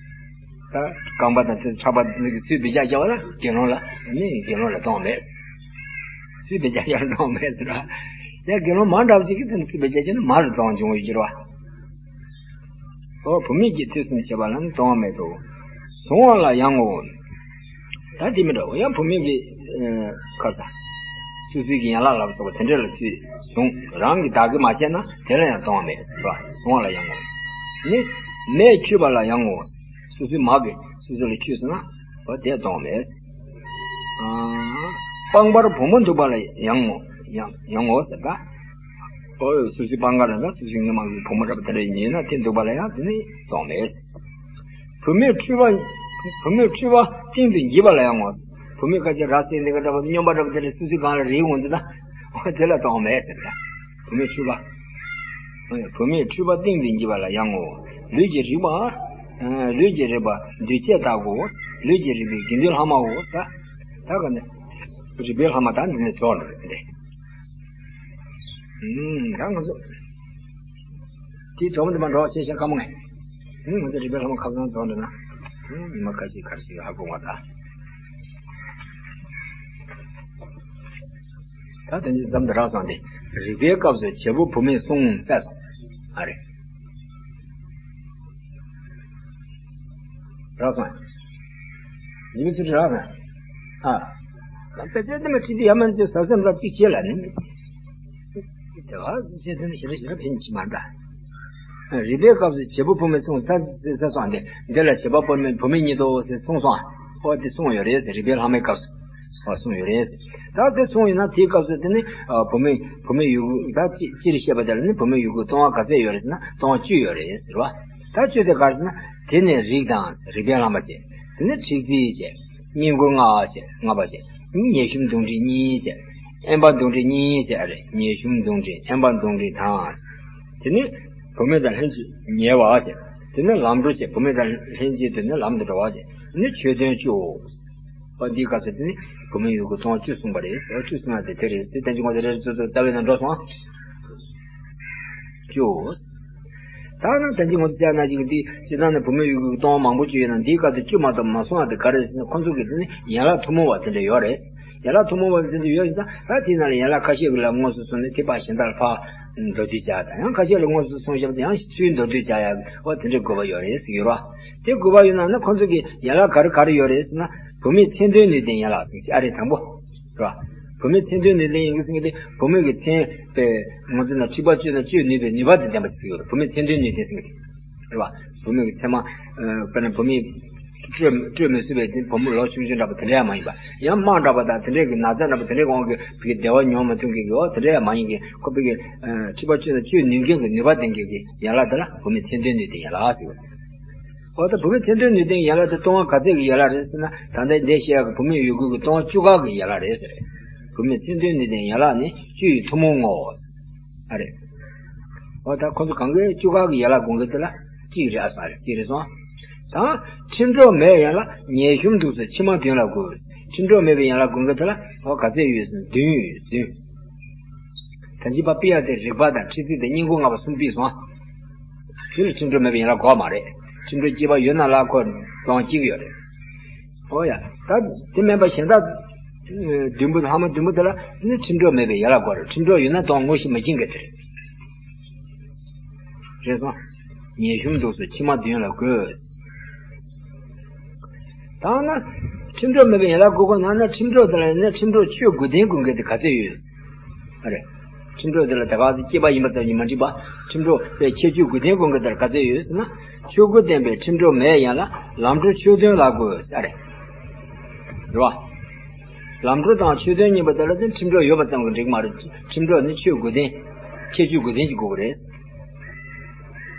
ད་རྐང་པ་དང་དེ་ཕྲག་པ་དེ་ཚོའི་ཚུལ་བེད་སྤྱོད་བྱ་བ་ལ་དགེ་སློང་ལ་ནི་དགེ་སློང་ལ་གཏོང་མེད། ཚུལ་བེད་སྤྱོད་བྱ་ལ་གཏོང་མེད་ཟེར་བ། ཡང་དགེ་སློང་མ་འདྲ་བ་ཅིག་གིས་དེ་ཚུལ་བེད་སྤྱོད་བྱས་ན་མ་རུ་གཏོང་འབྱུང་བའི་ཕྱིར་རོ། ཨོ་བུད་མེད་ཀྱིས་ཐོས་བསམ་བྱས་པ་ལ་ནི་གཏོང་བ་མེད་དོ། གཟུང་བ་ལ་ཡང་ངོ་། ད་དེ་མི་འདྲ་བ་ཡང་བུད་མེད་ཀྱིས་ཁར་ས་སོ་སོའི་གི་ཡན་ལག་ལ་སོགས་པ་དེ་འདྲ་ལ་ཚུལ་བཟུང་རང་གིས་བདག་གིས་མ་བྱས་ན་དེ་ལ་ཡང་གཏོང་བ་མེད་ཟེར་བ། གཟུང་བ་ལ་ཡང་ངོ་། ནི་མས་འཁྱུད་པ་ལ་ཡང་ངོ་། སོ་སོའི་མ་གིས་སོ་སོ་ལ་འཁྱུད་སོང་ན་འོ་དེ་གཏོང་བ་མེད། ཨ། སྤངས་པར་བུ་མོ་འདུག་པ་ལ་ཡང་ངོ་ཡང་ཡང་ངོ་ཟེར་ད། ཨོ་སོ་སོའི་སྤང་ཁ་ལ་ན་སོ་སོའི་སྔ་མ་གི་བུ་མོ་འདྲ་པོ་དེ་འདྲ་ཡིན་ན་དེ་འདུག་པ་ལ་ཡང་དེ་ནི་གཏོང་མེད། བུད་མེད་འཁྲུལ་པ། བུད་མེད་འཁྲུལ་པ་གཏིང་དུ་འགྱེལ་བ་ལ་ཡང་ངོ་། བུད་མེད་ཁ་ཅིག་ར་བསྲེགས་འདི་ག་འདྲ་པོ་སྨྱོན་པ་འདྲ་པོ་དེ་འདྲ་སོ་སོའི་སྒང་ལ་རེག་འོང་དུས་ད། ཨོ་དེ་ལ་གཏོང་མེད་ཟེར་ད། བུད་མེད་འཁྲུལ་པ། བུད་མེད་འཁྲུལ་པ་གཏིང་དུ་འགྱེལ་བ་ལ་ཡང་ངོ་། ལུས་ཀྱི་རིག་པ། ལུས་ཀྱི་རིག་པ་འདུས་བྱས་ལྟ་བུའོ། ལུས་ཀྱི་རིག་པའི་དགེ་འདུན་ལྷག་མའོ་ཟེར། ད་ག་ནས། རིག་པའི་ལྷག་མ་ད་འདི་ནས་རྫོགས་འགྲོ་རེད་དེ། ཨུམ། ད་ང་ཚོ། དེའི་སྒྲོམ་དེ་མ་འགྲོ་བ་ཤེས་བྱ་དཀའ་མོ་ངས། ཨུམ། ང་ཚོ་རིག་པའི་ལྷག་མ་ཁ་སང་རྫོགས་འགྲོ་ན། ཨུམ། ཉི་མ་ཁ་ཤས་ཁར་ཞིག་ཧ་གོ་བ་ད། ད་དེ་འདྲ་ཙམ་དུ་རག་སོང་སྟེ། རིག་པའི་སྐབས་སུ་བྱེད་པོ་བུད་མེད་གསུངས་གསལ་སོང་། ཨ་རེད། རག་སོང་། འཇིགས་པའི་ཚུལ་དུ་རག་སོང་། ཨ། དཔེ་ཆ་འདི་མ་ཁྲིད་དུ་ཡ་མ་འཛིན་ཟ་སེམས་རབ་གཅིག་བྱེད་ལ་ནི། དེ་བ་ཚེ་དོན་ཞེ་དྲག་ཞེ་དྲག་ཕན་ཅི་མ་འདྲ། རིག་པའི་སྐབས་སུ་བྱེད་པོ་བུད་མེད་གསུངས་ད་ཟེར་སོང་སྟེ། འདི་ལ་བྱེད་པ་བུད་མེད་བུད་མེད་ཉིད་དོ་ཟེར་གསུངས་སོང་། ཨོ་དེ་གསུངས་ཡོད་རེད་ཟེར་རིག་པའི་ལྷག་མའི་སྐབས་སུ། ཨོ་གསུངས་ཡོད་རེད་ཟེར། ད་དེ་གསུངས་ཡོད་ན་དེའི་སྐབས་སུ་དེ་ནི་བུད་མེད་བུད་མེད་ཡུལ་གྱི་ད་སྤྱིར་བཤད་པ་དེ་ལ་ནི་བུད་མེད་ཡུལ་གྱི་ལྟུང་བ་ག་ཚད་ཡོད་རེད་ཟེར་ན་ལྟུང་བ་བཅུ་ཡོད་རེད་ཟེར་བ། ད་བཅུ་དེ་ག་རེ་ཟེར་ན། དེ་ནི་རིགས་དང་རིགས་པའི་ལྷག་མ་བྱས། དེ་ནི་ཁྲིག་རྩིས་བྱས། བསྙེན་བཀུར་ལྔ་བྱས་ལྔ་པ་བྱས། ཉེས་གཞུམ་གདུང་འདྲེས་གཉིས་བྱས། དབེན་པ་གདུང་འདྲེས་གཉིས་བྱས་ཨ་རེ། ཉེས་གཞུམ་གདུང་འདྲེས་དབེན་པ་གདུང་འདྲེས་དང་། དེ་ནི་བུད་མེད་དང་ལྷན་ཅིག་ཉལ་བ་བྱས། དེ་ནི་ལམ་འགྲོ་བྱས་བུད་མེད་དང་ལྷན་ཅིག་དེ་ནི་ལམ་དུ་འགྲོ་བ་བྱས། དེ་ནི་ཆོས་སྟོན་བཅུའོ། འོ་འདིའི་སྐབས་སུ་དེ་ནི་བུད་མེད་ཡུལ་གྱི་ལྟུང་བ་བཅུ་གསུངས་པ་རེད། འོ་བཅུ་གསུངས་ཡ་དེ་དེ་རེད་ཟེར་བསྟན་གྱི་ངོ་དེ་རེ་རེ་ཚོད་ཚོད་རྩ་བའི་ནང་འགྲོ་སོང་། བཅུའོ། ད་ནི་དོན་གྱི་ངོ་ཚ་ན་ཞིག་འདི་སྤྱིར་བཏང་ནས་བུད་མེད་ཡུལ་གྱི་ལྟུང་བ་མང་པོ་ཅིག་ཡོད་ན་འདིའི་སྐབས་དུ་བཅུ་མ་གཏོགས་མ་གསུངས་པ་དེ་ག་རེ་ཟེར་ན་ཁོང་ཚོ་གི་དེ་ནི་ཡན་ལག་ཐུན་མོང་བ་དེ་འདྲ་ཡོད་རེད། ཡན་ལག་ཐུན་མོང་བ་དེ་འདྲ་ཡོད་ཡིན་ཙང་ད་དེའི་ནང་ལ་ཡན་ལག་ཁ་ཤས་ཀྱི་ལ་དངོས་སུ་གསུངས་ནས་དེ་ཕར་གཞན་དག་ལ་ཕར་མདོར་བསྡུས་བྱ་དང་ཡང་ཁ་ཤས་ལ་དངོས་སུ་གསུངས་བཞག་པ་དེ་ཡང་ཚུར་མདོར་བསྡུས་བྱ་ཡག་གི་འོ་དེ་འདྲའི་དགོས་པ་ཡོད་རེད་ཟེར་གྱི་ཡོད་རེད་བ། དེ་དགོས་པ་ཡོད་ན་ནི་ཁོང་ཚོ་གི་ཡན་ལག་ག་རེ་ག་རེ་ཡོད་རེད་ཟེར་ན་བུད་མེད་མཚན་དོན་ནུས་ལྡན་ཡན་ལག་ཟེར་གྱི་ཨ་རེ་དང་པོ། རེད་བ། བུད་མེད་མཚན་དོན་ནུས་ལྡན་ཡིན་གྱི་ཟེར་མཁན་དེ་བུད་མེད་ཀྱི་མཚན་དཔེ་ང་ཚོ་ན་འཁྲིག་པ་གཅོད་ན་གཅོད་ནུས་པའི་ནུས་པ་དེ་ལྡན་པ་ཞིག་ཡོད་རེད། བུད་མེད་མཚན་དོན་ནུས་ལྡན་ཟེར་མཁན་དེ། རེད་བ། བུད་མེད་ཀྱི་མཚན་མ། དཔེར་ན་བུད་མེད་སྤྲོད་སྤྲོད་མི་ཚུགས་པའི་དེ་བུ་མོ་ལོ་ཆུང་ཆུང་འདྲ་པོ་དེ་འདྲ་ཡང་མ་ཡིན་པ། ཡང་དམག་འདྲ་པོ་དང་དེ་འདྲའི་གི་ན་ཚ་འདྲ་པོ་དེ་འདྲའི་དབང་གིས་བུ་གི་བདེ་བ་མྱོང་མ་ཐུབ་མཁན་གྱི་འོ་དེ་འདྲ་ཡང་མ་ཡིན་མཁན་ཁོ་བུ་གི་འཁྲིག་པ་གཅོད་ན་གཅོད་ནུས་མཁན་གྱི་ནུས་པ་ལྡན་མཁན་གྱི་ཡན་ལག་དེ་ལ་བུད་མེད་མཚན་དོན་ནུས་ལྡན་ཡན་ལག་ཟེར་བ། འོ་ད་བུད་མེད་མཚན་དོན་ནུས་ལྡན་ཡན་ལག་དེ་ལྟུང་བ་ག་ཚད་ཀྱི་ཡན་ལག་རེད་ཟེར་ན་ད་ལྟ་འདི་བཤད་ཡག་གི་བུད་མེད་ཡུལ་གྱི་ལྟུང་བ་བཅུ་ཁག་གི་ཡན་ལག་རེད་ཟེར། བུད་མེད་མཚན་དོན་ནུས་ལྡན་ཡན་ལག་ནི་བཅུ་ཡི་ཐུན་མོང་ངོ་། ཨ་རེད། འོ་ད་ཁོ་ཚོ་གང་གའི་བཅུ་ཁག་གི་ཡན་ལག་དགོངས་ཀྱི་དེ་ལ་གཅིག་རེད་ཨ་སོང་ཨ་རེད་གཅིག་རེད་སོང་། ད་ཁྲིམས་གྲོགས་མེད་ཡན་ལག་ཉེས་གཞུམ་འདུག་སོ་ཕྱི་མ་བདུན་ལ་དགོས། ཁྲིམས་གྲོགས་མེད་པའི་ཡན་ལག་དགོངས་ཀྱི་དེ་ལ་འོ་ག་ཚད་ཡོད་ཟེར་ན་བདུན་ཡོད་བདུན། ད་ཅི་པ་པི་ཡ་དེ་རིག་པ་དང་ཁྲིག་རྩིས་དང་བསྙེན་བཀུར་ལྔ་པ་གསུམ་ཕུད་སོང་། དེ་ལ་ཁྲིམས་གྲོགས་མེད་པའི་ཡན་ལག་དགོས་མ་རེད། ཁྲིམས་གྲོགས་གཅིག་པ་ཡོད་ན་ལ་ཁོ་རྫོང་གཅིག་ཡོད་རེད། ཨོ་ཡ། ད་དེ་མིན་པ་གཞན་དག་བདུན་པོ་ལྷག་མ་བདུན་པོ་དེ་ལ་ནི་ཁྲིམས་གྲོགས་མེད་པའི་ཡན་ལག་དགོས་རེད། ཁྲིམས་གྲོགས་ཡོད་ན་དོན་དངོས་གཞི་མ་སྦྱིན་གི་དེ་རེད། རེད་སོང་། ཉེས་གཞུམ་འདུག་སོ་ཕྱི་མ་བདུན་ལ་དགོས། ད་ན། ཁྲིམས་གྲོགས་མེད་པའི་ཡན་ལག་དགོས་དགོས་ན་ན་ཁྲིམས་གྲོགས་དེ་ལ་ཡིན་ན་ཁྲིམས་གྲོགས་ཆོས་དགུ་ལྡན་དགོས་མཁན་དེ་ག་ཚད་ཡོད། ཨ་རེ། ཁྲིམས་གྲོགས་དེ་ལ་ད་ག་ཚོད་སྐྱེས་པ་ཡིན་པ་ཙམ་གྱིས་མ་འགྲིག་པ། ཁྲིམས་གྲོགས་པའི་ཁྱད་ཆོས་དགུ་ལྡན་དགོས་མཁན་དེ་ལ་ག་ཚད་ཡོད་ཟེར་ན། ཆོས་དགུ་ལྡན་པའི་ཁྲིམས་གྲོགས་མེད་ཡན་ལག་ལམ་གྲོགས་ཆོས་སྟོན་ལ་དགོས་ཨ་རེ། རེད་བ། ལམ་གྲོགས་དང་ཆོས་སྟོན་གཉིས་པོ་དེ་ལ་དེ་ཁྲིམས་གྲོགས་ཡོད་པ་ཙམ་གྱིས་འགྲིག་མ་རེད། ཁྲིམས་གྲོགས་ནི་ཆོས་དགུ་ལྡན། ཁྱད་ཆོས་དགུ་ལྡན་ཞིག་དགོས་ཀྱི་རེད།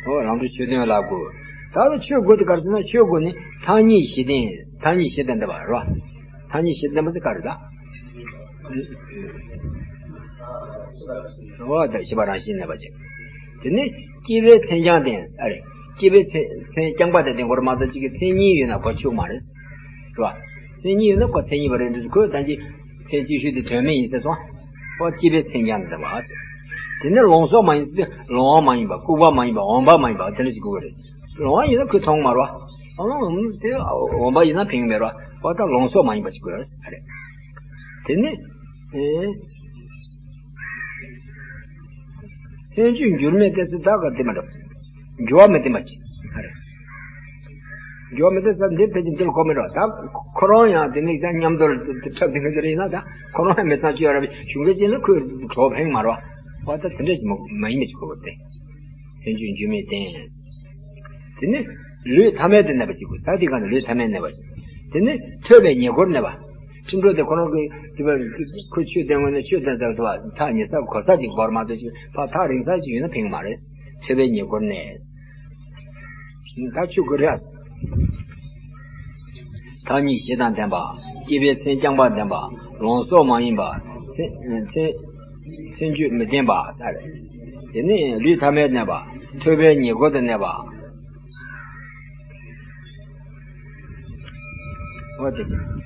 ཨོ་ལམ་གྲོགས་ཆོས་སྟོན་ལ་དགོས། ད་ལྟ་ཆོས་དགུ་དེ་ག་རེ་ཟེར་ན་ཆོས་དགུ་ནི་ཐ་སྙད་བཞི་ལྡན། ཐ་སྙད་བཞི་ལྡན་འདི་པ་རེད་བ། ཐ་སྙད་བཞི་ལྡན་པ་དེ་ག་རེ་ད། ཨོ་ད་ཤེས་པ་རང་བཞིན་གནས་པ་ཅིག་དེ་ནི་སྐྱེས་པའི་མཚན་རྐྱང་ལྡན་ཨ་རེ། སྐྱེས་པའི་མཚན་མཚན་རྐྱང་པ་དེ་ལྡན་དགོས་རེད་མ་གཏོགས་གཅིག་གི་མཚན་གཉིས་ཡོད་ན་གོ་ཆོད་མ་རེད། རེད་བ། མཚན་གཉིས་ཡོད་ན་གོ་མཚན་གཉིས་པ་རེད་འགྲོ་གོ་ད་ཅི། མཚན་གཅིག་ཤོས་དེ་དོན་མེད་ཡིན་ཟེར་སོང་། ཨོ་སྐྱེས་པའི་མཚན་རྐྱང་ལྡན་པ་ཟེར། དེ་ནི་ལོང་སོགས་མ་ཡིན་ཟེར་ཏེ་ལོང་བ་མ་ཡིན་པ་ལྐུགས་པ་མ་ཡིན་པ་འོན་པ་མ་ཡིན་པ་དེ་འདྲ་ཞིག་དགོས་ཀྱི་རེད། ལོང་བ་ཡིན་ན་ཁོས་མཐོང་མ་རེད་བ། ཨ་དེ་འོན་པ་ཡིན་ན་ཕན་གྱི་མེད་ར། འོ་ད་ལོངས་སུ་མ་ཡིན་པ་ཅིག་དགོས་རེད། དེ་ནི། ཨེ། སེམས་རྒྱུད་འགྱུར་མེད་ཏེ་སུ་ད་ག་དེ་མ་འགྲོ། འགྱུར་བ་མི་བསྟན་པ་ཅིག་ཨ་རེད། འགྱུར་བ་མི་བསྟན་ས་འདི་ཕལ་ཆེར་འདི་ལ་གོ་མི་འགྲོ། ད་ཁོ་རང་ཡང་དེ་ནི་ཀྱང་མཉམ་དུ་འཁྲབ་དེ་ནི་དེ་རེད་ཡིན་ན། ད་ཁོ་རང་ཡང་མི་ཚང་ཅི་ཡོད་ར་བའི་གཞུང་གི་ཅི་ན་ཁོས་གྲོགས་ཕན་མ་ར་བ། ད་དེ་འདྲ་ཅིག་མ་ཡིན་མི་ཅིག་གོ་དགོས་ཏེ། སེམས་རྒྱུད་འགྱུར་མེད་བསྟན། དེ་ནི་ལུས་ཐ་མལ་དུ་གནས་པ་ཅིག་དགོས། ད་དེ་ག་ནི་ལུས་ཐ་མལ་གནས་པ་ཅིག་དེ་ནི་ཐོས་པའི་ཉེ་འཁོར་གནས་པ། ཁྲིམས་གྲོགས་དེ་ཁོ་རང་གི་དེ་བར་ཁོ་ཆོས་སྟོན་དགོས་ན་ཆོས་སྟོན་ས་དེ་བ་ཐག་ཉེ་ས་གོ་ས་ཅིག་བོར་མ་གཏོགས་ཅིག་ཕ་ཐག་རིང་ས་ཅིག་ཡོད་ན་ཕན་གྱི་མ་རེད། ཐོས་པའི་ཉེ་འཁོར་གནས། ད་ཆོས་དགོས་རེད། ཐ་སྙད་བཞི་དང་ལྡན་པ། སྐྱེས་པའི་མཚན་རྐྱང་པ་ལྡན་པ། ལོངས་སུ་མ་ཡིན་པ། མཚན་མཚན་མཚན་བརྗོད་མི་བསྟན་པ་ཟེར། དེ་ནི་ལུས་ཐ་མལ་གནས་པ། ཐོས་པའི་ཉེ་འཁོར་དུ་གནས་པ། འོ་དེ་བཞིན།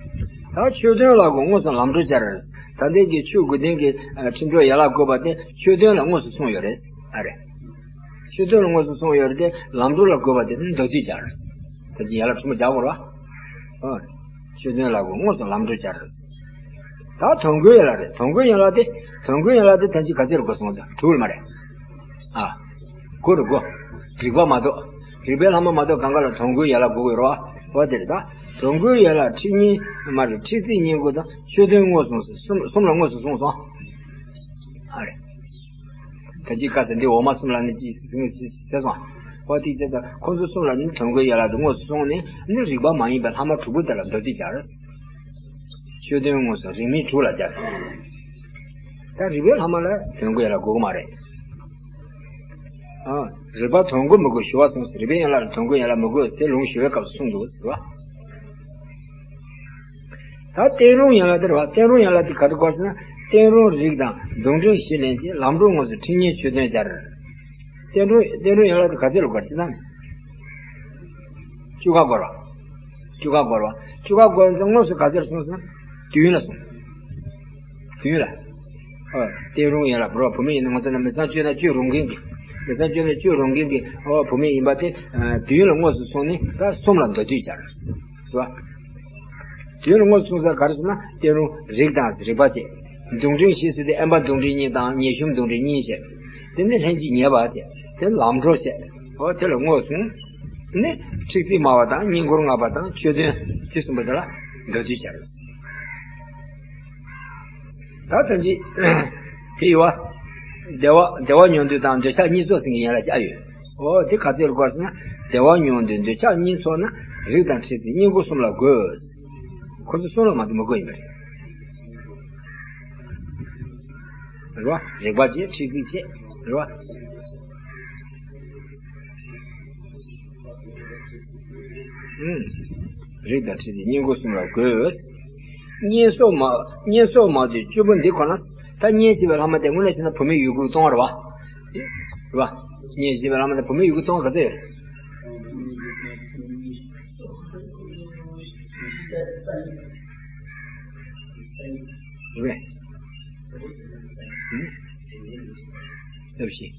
ད་ཆོས་དོན་ལ་དགོས་དངོས་སུ་ལམ་འགྲོ་སྦྱར། ད་ལྟའི་གི་ཆོས་དགོས་ལྡན་གྱི་ཨ་ཁྲིམས་གྲོགས་ཡན་ལག་བཀོད་པ་དེ་ཆོས་དོན་ལ་དངོས་སུ་གསུངས་ཡོད་རེད། ཨ་རེད། ཆོས་དོན་ལ་དངོས་སུ་གསུངས་ཡོད་རེད་དེ། ལམ་འགྲོ་ལ་བཀོད་པ་དེ་ནི་མདོ་སྡུད་སྦྱར། ད་ཅི་ཡན་ལག་ཕྲ་མོ་སྦྱར་དགོས་རེད་བ། ཨ། ཆོས་དོན་ལ་དགོས་དངོས་སུ་ལམ་འགྲོ་སྦྱར། ད་དོན་ཀུན་ཡན་ལག་རེད། དོན་ཀུན་ཡན་ལག་དེ། དོན་ཀུན་ཡན་ལག་དེ་ད་ཅི་ག་ཚོད་ལ་དགོས་སོང་ད་དྲུག་ལ་མ་རེད། ཨ། དགུ་རུ་དགུ། རིགས་པ་མ་གཏོགས། རིགས་པའི་ལྷག་མ་མ་གཏོགས་གང་ག་ལ་དོན་ཀུན་ཡན་ལག་དགོས་ཀྱི་རེད་བ། འོ་དེ་རེད་ད། དོན་ཀུན་ཡན་ལག་ཁྲིད་སྙིང་མ་རེད། ཁྲིད་རྩིས་སྙིང་པོ་དང་ཆོས་དོན་དངོས་སུ་གསུངས་ཟེར་གསུམ་གསུམ་ལ་དངོས་སུ་གསུངས་སོང་། ཨ་རེད། ད་ཅི་ག་ཟེར་འདི་འོག་མ་གསུམ་ལ་ནི་ཅི་ཟེར་སོང་། འོ་དེ་བྱས་ཙང་ཁོང་ཚོ་གསུམ་ལ་ནི་དོན་ཀུན་ཡན་ལག་དེ་དངོས་སུ་གསུངས་ནས་ནི་རིགས་པ་མ་ཡིན་པའི་ལྷག་མ་དྲུག་པོ་དེ་ལ་མདོ་སྡུད་སྦྱར། ཆོས་དོན་དངོས་སུ་རིགས་མིན་དྲུག་ལ་སྦྱར། ད་རིགས་པའི་ལྷག་མ་ལ་དོན་ཀུན་ཡན་ལག་དགོས་ཀྱི་མ་རེད། ཨ། རིགས་པ་དོན་ཀུན་མི་དགོས་ཞུ་བ་གསུངས་སོ། རིགས་པའི་ཡན་ལག་ལ་དོན་ཀུན་ཡན་ལག་མི་དགོས་དེ་ལུང་ཞུ་བའི་སྐབས་སུ་གསུངས་འདུག་ཟེར་བ། ད་བསྟན་རུང་ཡན་ལག་དེ་རེད་བ། བསྟན་རུང་ཡན་ལག་དེ་ག་རེ་དགོས་ཟེར་ན། བསྟན་རུང་རིགས་དང་གདུང་འདྲེན་བཞི་ལེན་ཅིང་ལམ་འགྲོ་དངོས་སུ་ཁྲིད་སྙིང་ཆོས་དོན་སྦྱར། བསྟན་རུང་བསྟན་རུང་ཡན་ལག་དེ་ག་ཚོད་ལ་དགོས་ཟེར་ན། བཅུ་ཁ་དགོས་རེད་བ། བཅུ་ཁ་དགོས་རེད་བ། བཅུ་ཁ་དགོས་ན་དངོས་སུ་ག་ཚོད་ལ་གསུངས་ཟེར་ན། བདུན་ལ་གསུངས། བདུན་ལ། ཨ། བསྟན་རུང་ཡན་ལག་བོར་བ་བུད་མེད་ཡིན་ན་ང་ཚོ་ན་མི་ཚང་གཅོད་ན་གཅོད་རུང་མཁན་གྱི། མི་ཚང་གཅོད་ན་གཅོད་རུང་མཁན་གྱི་ཨོ་བུད་མེད་ཡིན་པ་དེ་ཨ་བདུན་ལ་དངོས་སུ་གསུངས་ནས་ད་གསུམ་ལ་མདོ་སྡུད་སྦྱར། རེད་བ། བདུན་ལ་དངོས་སུ་གསུངས་ས་ག་རེ་ཟེར་ན་བསྟན་རུང་རིགས་དང་རིགས་པ་བཅས། གདུང་འདྲེན་བཞི་ཟེར་དུས་དབེན་པ་གདུང་འདྲེན་གཉིས་དང་ཉེས་གཞུང་གདུང་འདྲེན་གཉིས་བྱས། དེ་ནས་ལྷན་ཅིག་ཉལ་བ་བྱས། དེ་ལམ་འགྲོ་བྱས། ཨོ་དེ་ལ་དངོས་སུ་གསུངས་ནས་ཁྲིད་རྩིས་སྨྲ་བ་དང་བསྙེན་བཀུར་བསྔགས་པ་དང་ཆོས་སྟོན་དེ་གསུམ་པོ་དེ་ལ་མདོ་སྡུད་སྦྱར། ད་ཐམས་ཅད་དེ་ཡོད་བ། བདེ་བ་བདེ་བ་མྱོང་འདོད་དང་འདོད་ཆགས་གཉིས་ཚོགས་ཟིན་གྱི་ཡན་ལག་བཞི་ཡོད། ཨོ་དེ་ག་ཚོད་དགོས་ཟེར་ན། བདེ་བ་མྱོང་འདོད་འདོད་ཆགས་གཉིས་ཚོགས་ན་རིགས་དང་ཁྲིད་རྩིས་བསྙེན་བཀུར་གསུམ་ལ་དགོས། ཁོ་ཚོ་གསུམ་ལ་མ་གཏོགས་མི་དགོས་ཡིན་པ་རེད། རེད་བ། རིགས་པ་བཅས་ཁྲིད་རྩིས་བཅས། རེད་བ། ཨུམ། རིགས་དང་ཁྲིད་རྩིས་བསྙེན་བཀུར་གསུམ་ལ་དགོས། བསྙེན་སོགས་མ་བསྙེན་སོགས་མ་དུས་བཅུ་པོ་འདི་ཁོ་ན། ད་བསྙེན་བྱས་པའི་ལྷག་མ་དེ་དངོས་གནས་བྱས་ན་བུད་མེད་ཡུལ་གྱི་གཏོང་བ་རེད་བ། རེད་བ། བསྙེན་བྱས་པའི་ལྷག་མ་དེ་བུད་མེད་ཡུལ་གྱི་གཏོང་བ་ག་ཚོད་ཡོད། རེད། ཨུམ། རྩ་བཞི།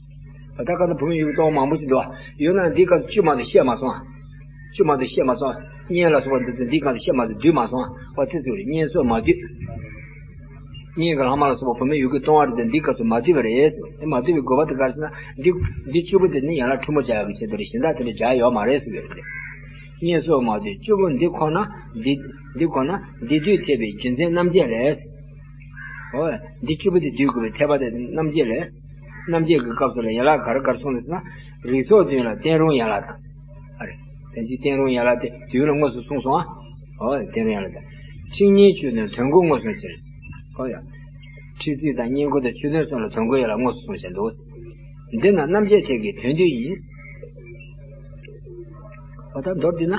ད་ལྟ་ག་ཚོད་བུད་མེད་ཡུལ་གྱི་གཏོང་བ་མང་པོ་ཞིག་འདུག་བ། ཡོད་ན་འདི་སྐབས་བཅུ་མ་གཏོགས་བཤད་མ་སོང་ཨ། བཅུ་མ་གཏོགས་བཤད་མ་སོང་ཨ། བསྙེན་ལ་སོགས་པ་འདི་ཚོ་འདི་སྐབས་བཤད་མ་གཏོགས་བསྡུས་མ་སོང་ཨ། ཨོ་དེ་ཚོ་རེད། བསྙེན་སོགས་མ་བསྡུས། བསྙེན་གྱི་ལྷག་མ་ལ་སོགས་པ་བུད་མེད་ཡུལ་གྱི་གཏོང་བ་རེད་དེ་འདི་སྐབས་སུ་མ་བསྡུས་པ་རེད། དེ་མ་བསྡུས་པའི་དགོས་པ་དེ་ག་རེ་ཟེར་ན་འདི་འདི་བཅུ་པོ་དེ་ནི་ཡན་ལག་ཕྲ་མོ་སྦྱར་ཡག་གི་ཆེད་དུ་རེད། གཞན་དག་དེ་འདྲ་སྦྱར་ཡོད་མ་རེད་ཟེར་བའི་རེད། བསྙེན་སོགས་མ་བསྡུས་བཅུ་པོ་འདི་ཁོ་ན་འདི་འདི་ཁོ་ན་འདི་བསྡུས་འཐད་པའི་རྒྱུ་མཚན་རྣམ་བརྒྱད་ལས། ཨོ། འདི་བཅུ་པོ་དེ་བསྡུས་དགོས་པའི་འཐད་པ་དེ་རྣམ་བརྒྱད་ལས། རྣམ་བརྒྱད་ཀྱི་སྐབས་སུ་ལ་ཡན་ལག་ག་རེ་ག་རེ་གསུངས་ཟེར་ན། རིགས་ཚོགས་བདུན་ལ་བསྟན་རུང་ཡན་ལག་དང་། ཨ་རེ། དེ་ཚེ་བསྟན་རུང་ཡན་ལག་དེ་བདུན་ལ་དངོས་སུ་གསུངས་སོང་ཨ། ཨོ་བསྟན་རུང་ཡན་ལག་དང་། ཁྲིད་སྙིང་ཆོས་སྟོན་དོན་ཀུན་དངོས་སུ་ཕྱེ། ཨོ་ཡ། ཁྲིད་རྩིས་དང་བསྙེན་བཀུར་དང་ཆོས་སྟོན་གསུམ་ལ་དོན་ཀུན་ཡན་ལག་དངོས་སུ་གསུངས་བཞག་འདུག་འདི་ན་རྣམ་བཅད་ཐད་ཀྱི་དོན་བསྡུས་ཡིན། ཨོ་ད་མདོར་བསྡུས་ན།